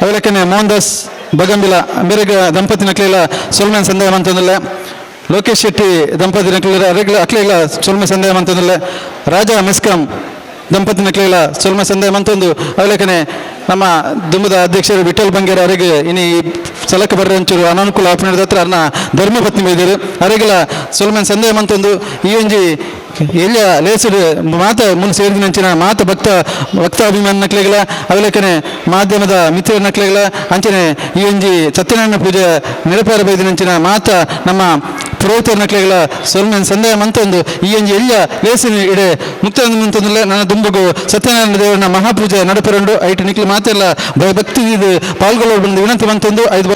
ಅವಲಕ್ಕನೆ ಮೋಹನ್ ದಾಸ್ ಬಗಂಬಿಲ ಮೇರೆಗ ದಂಪತಿ ನಕ್ಲೆಗಳ ಸೊಲ್ಮೆನ್ ಸಂದೇಹ ಮಂತೊಂದಿಲ್ಲ. ಲೋಕೇಶ್ ಶೆಟ್ಟಿ ದಂಪತಿ ನಕ್ಲೆಗಳ ಅರೆಗ್ಲ ಅಕ್ಲೆಗಳ ಸೊಲ್ಮೆ ಸಂದೇಹ ಮಂತೊಂದಿಲ್ಲ. ರಾಜಾ ಮೆಸ್ಕಾಂ ದಂಪತಿ ನಕ್ಲೆಗಳ ಸೊಲ್ಮೆ ಸಂದೇಹ ಮಂತೊಂದು. ಅವಲಕ್ಕನೆ ನಮ್ಮ ದುಂಬದ ಅಧ್ಯಕ್ಷರು ವಿಠಲ್ ಬಂಗೇರ ಅವರಿಗೆ ಇನಿ ಸಲಕ ಬರ್ರ ಒಂಚೂರು ಅನಾನುಕೂಲ ಆಪಣದ ಹತ್ರ ಅರ್ನ ಧರ್ಮಪತ್ನಿ ಬೈದರು ಅರೆಗಳ ಸೊಲ್ಮೆನ್ ಸಂದೇಹ ಮಂತೊಂದು. ಈ ಒಂಜಿ ಎಲ್ಲ ಲೇಸಡು ಮಾತ ಮುನ್ ಸೇರಿದ ಮಾತ ಭಕ್ತ ಭಕ್ತಾಭಿಮಾನ ನಕ್ಲೆಗಳ ಅವಲಕ್ಕನೆ ಮಾಧ್ಯಮದ ಮಿತ್ರ ನಕ್ಲೆಗಳ ಅಂಚನೆ ಈ ಒಂಜಿ ಸತ್ಯನಾರಾಯಣ ಪೂಜೆ ನಿರಪಾರ ಬೈದಿನಂಚಿನ ಮಾತ ನಮ್ಮ ಪುರೋಹಿತರ ನಕ್ಲೆಗಳ ಸೊಲ್ಮೆನ್ ಸಂದೇಹ ಮಂತೊಂದು. ಈ ಒಂಜಿ ಎಲ್ಲ ಲೇಸಿನ ಇಡೆ ಮುಕ್ತ ಮಂತೊಂದಿಲ್ಲ. ನನ್ನ ದುಂಬುಗು ಸತ್ಯನಾರಾಯಣ ದೇವರನ ಮಹಾಪೂಜೆ ನಡಪರಂಡು ಐಟು ನಿಕ್ಲು ಮಾತೆಲ್ಲ ಭಯಭಕ್ತಿ ಇದು ಪಾಲ್ಗೊಳ್ಳುವ ಬಂದು ವಿನಂತಿ ಮಂತೊಂದು. ಐದು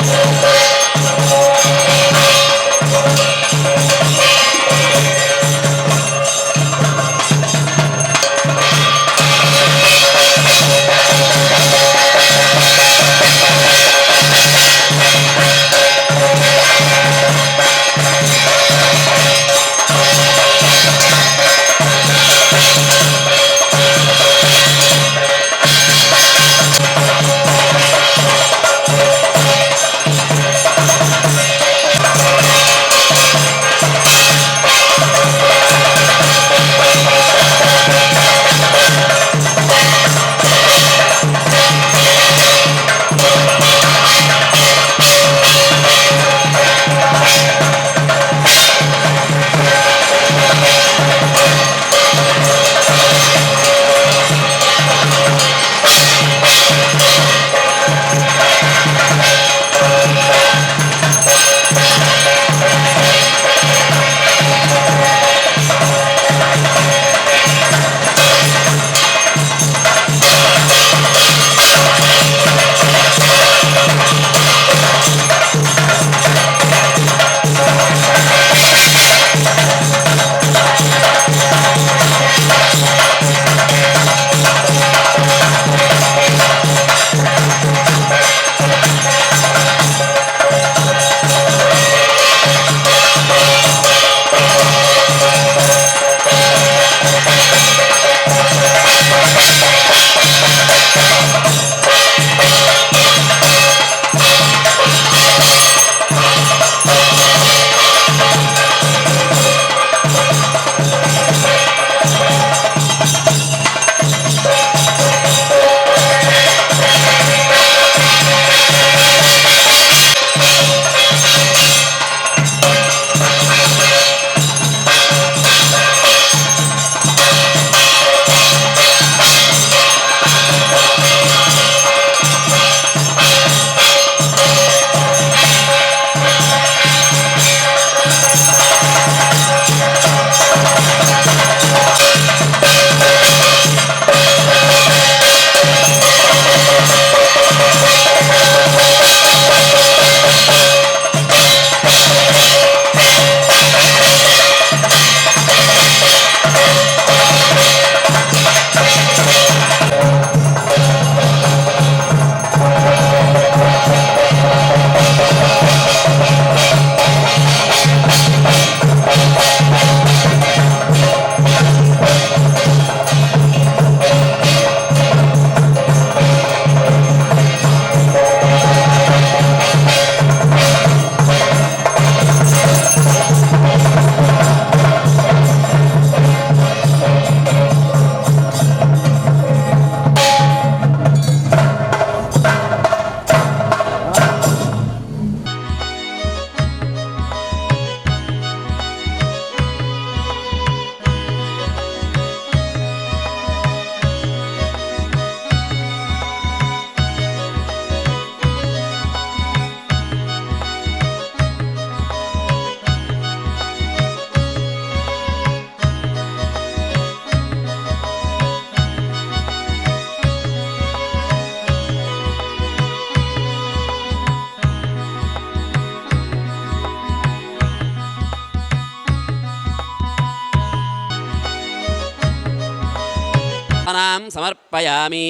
ಪ್ರಾರ್ಥನಾಂ ಸಮರ್ಪಯಾಮಿ.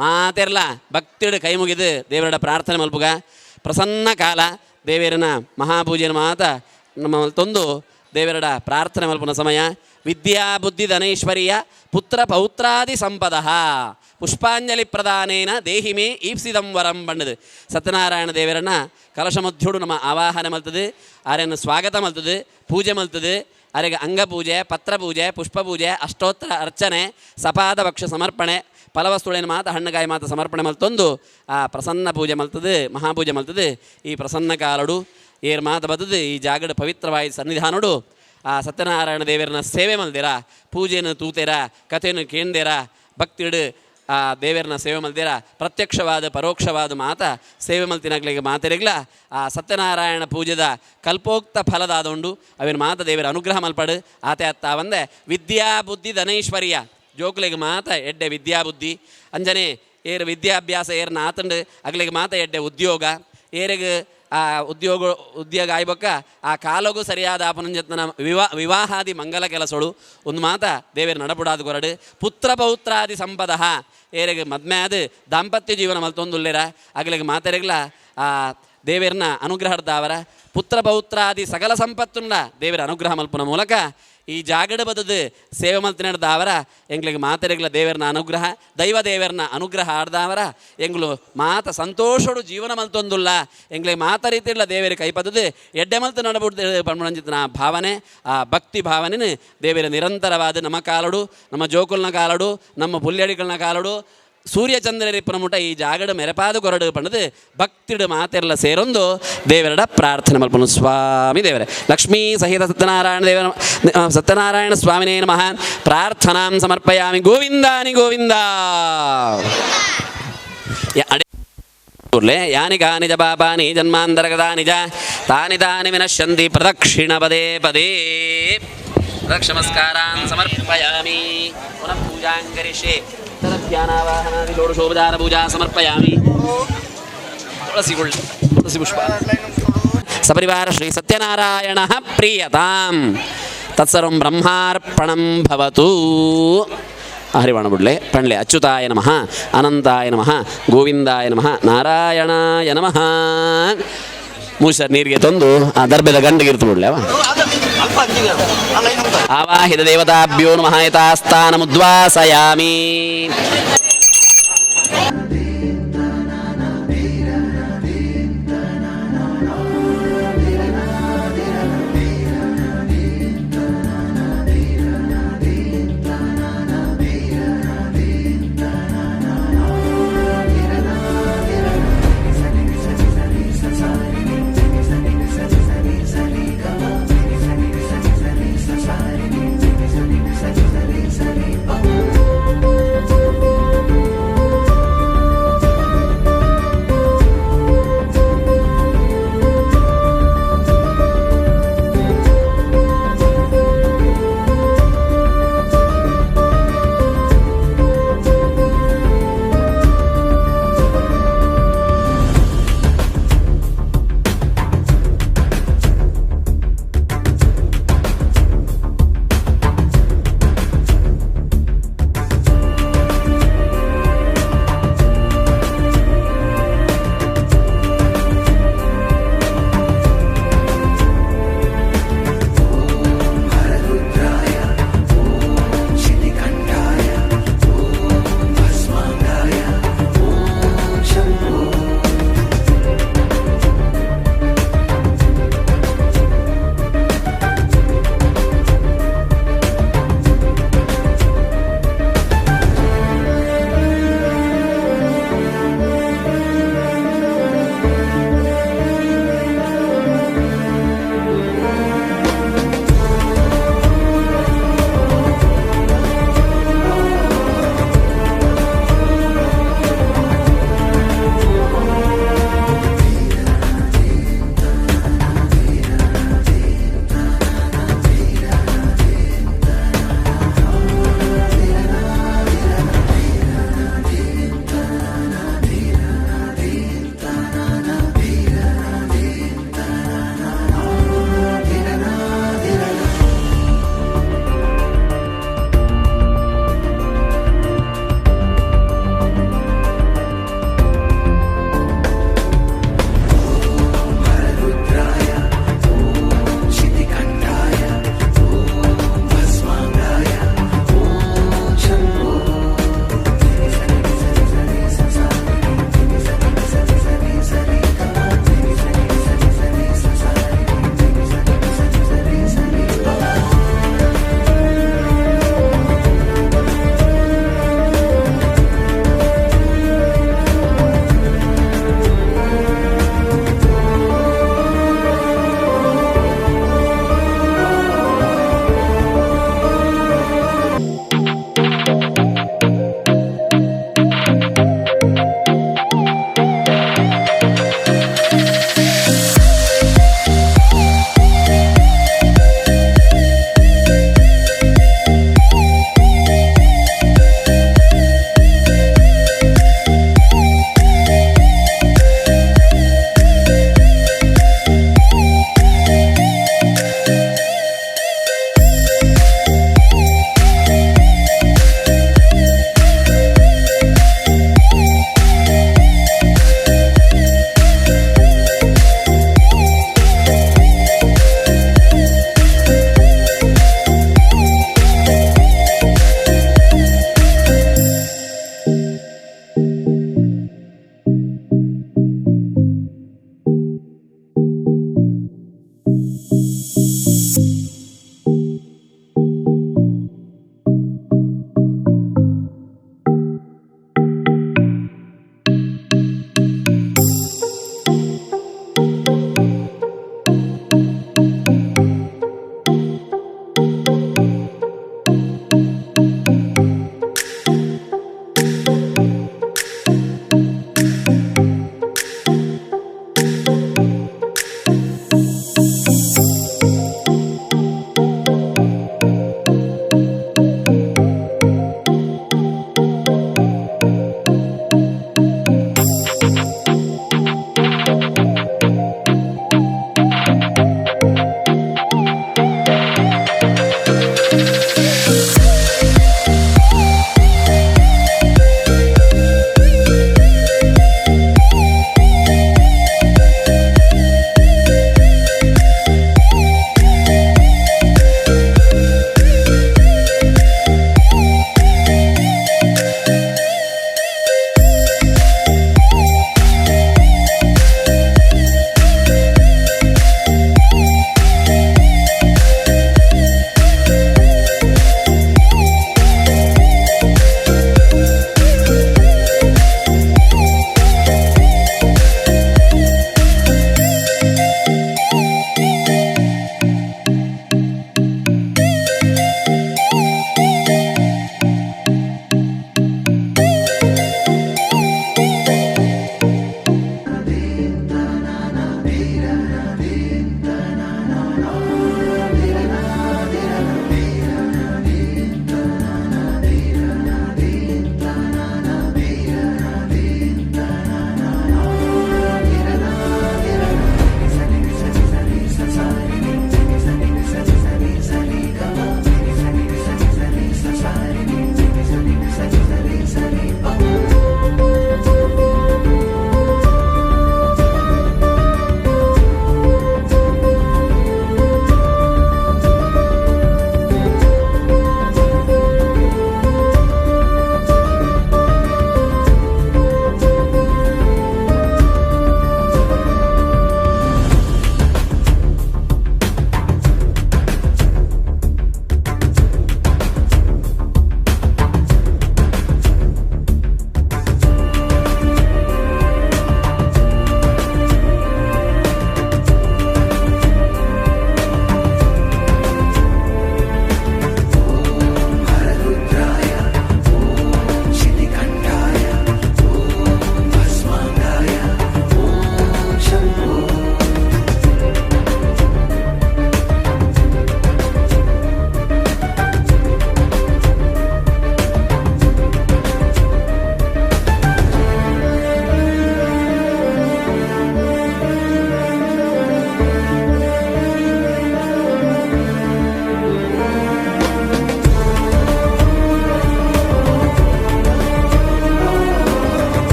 ಮಾತೆರ್ಲ ಭಕ್ತಿಡು ಕೈ ಮುಗಿದು ದೇವರ ಪ್ರಾರ್ಥನೆ ಮಲ್ಪುಗ. ಪ್ರಸನ್ನ ಕಾಲ ದೇವೇರನ ಮಹಾಪೂಜೆನ ಮಾತ ನಮ್ಮ ತೊಂದು ದೇವರಡ ಪ್ರಾರ್ಥನೆ ಮಲ್ಪುನ ಸಮಯ. ವಿದ್ಯಾ ಬುದ್ಧಿ ಧನೈಶ್ವರ್ಯ ಪುತ್ರ ಪೌತ್ರಾದಿ ಸಂಪದಃ ಪುಷ್ಪಾಂಜಲಿ ಪ್ರದಾನೇನ ದೇಹಿ ಮೇ ಈಪ್ಸಿದಂ ವರಂ ಬಣ್ಣದು. ಸತ್ಯನಾರಾಯಣ ದೇವರನ್ನ ಕಲಶ ಮಧ್ಯುಡು ನಮ್ಮ ಆವಾಹನೆ ಮಲ್ತದೆ, ಆರೆಯನ್ನು ಸ್ವಾಗತ ಮಲ್ತದೆ, ಪೂಜೆ ಮಲ್ತದೆ. ಆರೆಗೆ ಅಂಗಪೂಜೆ, ಪತ್ರ ಪೂಜೆ, ಪುಷ್ಪ ಪೂಜೆ, ಅಷ್ಟೋತ್ತರ ಅರ್ಚನೆ, ಸಪಾದ ಭಕ್ಷ ಸಮರ್ಪಣೆ, ಫಲವಸ್ತುಗಳೇನು ಮಾತ ಹಣ್ಣುಕಾಯಿ ಮಾತ ಸಮರ್ಪಣೆ ಮಲ್ತೊಂದು ಆ ಪ್ರಸನ್ನ ಪೂಜೆ ಮಲ್ತದೆ, ಮಹಾಪೂಜೆ ಮಲ್ತದೆ. ಈ ಪ್ರಸನ್ನ ಕಾಲಡು ಏರ್ ಮಾತ ಬತ್ತದು ಈ ಜಾಗಡು ಪವಿತ್ರವಾಯಿ ಸನ್ನಿಧಾನಡು ಆ ಸತ್ಯನಾರಾಯಣ ದೇವರನ್ನ ಸೇವೆ ಮಲ್ದಿರ, ಪೂಜೆಯನ್ನು ತೂತೆರ, ಕಥೆಯನ್ನು ಕೇಂದೇರ, ಭಕ್ತಿಡು ಆ ದೇವರನ್ನ ಸೇವೆ ಮಲ್ದಿರ, ಪ್ರತ್ಯಕ್ಷವಾದ ಪರೋಕ್ಷವಾದ ಮಾತ ಸೇವೆ ಮಲ್ತಿನಾಗ್ಲಿಗೆ ಮಾತೆರೆಗ್ಲ ಆ ಸತ್ಯನಾರಾಯಣ ಪೂಜೆದ ಕಲ್ಪೋಕ್ತ ಫಲದಾದೊಂಡು ಅವಿನ ಮಾತ ದೇವರ ಅನುಗ್ರಹ ಮಲ್ಪಡು. ಆತೆ ಅತ್ತ ಒಂದೆ ವಿದ್ಯಾ ಬುದ್ಧಿ ಧನೈಶ್ವರ್ಯ ಜೋಕುಲಿಗೆ ಮಾತ ಎಡ್ಡೆ ವಿದ್ಯಾಬುದ್ಧಿ ಅಂಜನೆ ಏರ್ ವಿದ್ಯಾಭ್ಯಾಸ ಏರ್ನ ಆತಂಡು ಅಗ್ಲಿಗೆ ಮಾತ ಎಡ್ಡೆ ಉದ್ಯೋಗ ಏರಿಗೆ ಆ ಉದ್ಯೋಗ ಉದ್ಯೋಗ ಆಯ್ಬೊಕ್ಕ ಆ ಕಾಲಗೂ ಸರಿಯಾದ ಆಪನಂಜತ್ನ ವಿವಾಹಾದಿ ಮಂಗಲ ಕೆಲಸಳು ಒಂದು ಮಾತ ದೇವೇರ ನಡಪುಡಾದ ಕೊರಡು. ಪುತ್ರ ಪೌತ್ರಾದಿ ಸಂಪದಃ ಏರಿಗೆ ಮದ್ಮ್ಯಾದ ದಾಂಪತ್ಯ ಜೀವನ ಮಲ್ತೊಂದುಲ್ಲೇರ ಅಗಲಿಗೆ ಮಾತೆರೆಗ್ಲ ಆ ದೇವೇರ್ನ ಅನುಗ್ರಹರ್ದಾವರ ಪುತ್ರ ಪೌತ್ರಾದಿ ಸಕಲ ಸಂಪತ್ತುಂಡ ದೇವರ ಅನುಗ್ರಹ ಮಲ್ಪುನ ಮೂಲಕ ಈ ಜಾಗಡ ಬದದು ಸೇವೆ ಮಲ್ತಿನಡ್ದಾವರ ಎಂಗ್ಲಿಗೆ ಮಾತೆರೆಗ್ಲ ದೇವರನ ಅನುಗ್ರಹ ದೈವ ದೇವರನ ಅನುಗ್ರಹ ಆಡ್ದಾವರ ಎಂಗ್ಲು ಮಾತ ಸಂತೋಷಡು ಜೀವನ ಮಲ್ತೊಂದುಲ್ಲ ಎಂಗ್ಲಿಗೆ ಮಾತ ರೀತಿയുള്ള ದೇವರ ಕೈಪದದು ಎಡ್ಡೆ ಮಲ್ತು ನಡಬುಡ್ದು ಪಣ್ಮಣಂಜಿತನ ಭಾವನೆ ಆ ಭಕ್ತಿ ಭಾವನೆನ ದೇವರ ನಿರಂತರವಾದ ನಮ್ಮ ಕಾಲಡು ನಮ್ಮ ಜೋಕುಲ್ನ ಕಾಲಡು ನಮ್ಮ ಪುಲ್ಯಡಿಗಳನ್ನ ಕಾಲಡು ಸೂರ್ಯಚಂದ್ರರಿಪ್ಪನ ಮುಟ ಈ ಜಾಗಡ ಮೆರಪಾದ ಕೊರಡು ಪಂಡದು ಭಕ್ತಿಡು ಮಾತೆಲ್ಲ ಸೇರೊಂದು ದೇವರಡ ಪ್ರಾರ್ಥನೆ ಮಲ್ಪನು. ಸ್ವಾಮಿ ದೇವರೇ ಲಕ್ಷ್ಮೀ ಸಹಿತ ಸತ್ಯನಾರಾಯಣ ದೇವರ ಸತ್ಯನಾರಾಯಣ ಸ್ವಾಮಿನೇ ನಮಃ. ಪ್ರಾರ್ಥನಾಂ ಸಮರ್ಪಯಾಮಿ. ಗೋವಿಂದಾನಿ ಗೋವಿಂದ. ಯಾನಿ ಕಾನಿ ಚ ಪಾಪಾನಿ ಜನ್ಮಾಂತರಗತಾನಿ ಚ ತಾನಿ ತಾನಿ ವಿನಶ್ಯಂತಿ ಪ್ರದಕ್ಷಿಣ ಪದೇ ಪದೇ. ಪ್ರದಕ್ಷಮಸ್ಕಾರಾನ್ ಸಮರ್ಪಯಾಮಿ. ಪುನಃ ಪೂಜಾಂ ಕರಿಷ್ಯೆ. ಧ್ಯಾನಾವಾಹನಾದಿ ಷೋಡಶೋಪಚಾರ ಪೂಜಾ ಸಮರ್ಪಯಾಮಿ. ತುಳಸಿ ಪುಷ್ಪ ಸಪರಿವಾರ ಶ್ರೀ ಸತ್ಯನಾರಾಯಣ ಪ್ರೀಯತಾಂ ತತ್ಸರ್ವಂ ಬ್ರಹ್ಮಾರ್ಪಣಂ ಭವತು. ಹರಿವಾಣ ಬುಡ್ಲೆ ಪಂಡ್ಲೆ. ಅಚ್ಯುತಾಯ ನಮಃ, ಅನಂತಾಯ ನಮಃ, ಗೋವಿಂದಾಯ ನಮಃ, ನಾರಾಯಣಾಯ ನಮಃ. ಮೂಸರ್ ನೀರಿಗೆ ತಂದು ಆ ದರ್ಬೆದ ಗಂಡಿಗೆ ಇರ್ತು ಬಿಡ್ಲೆ ಅವ. ಆವಾಹಿತ ದೇವತಾಭ್ಯೋ ನಮಃ ಯಥಾಸ್ಥಾನಮುದ್ವಾಸಯಾಮಿ.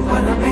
Wanna be.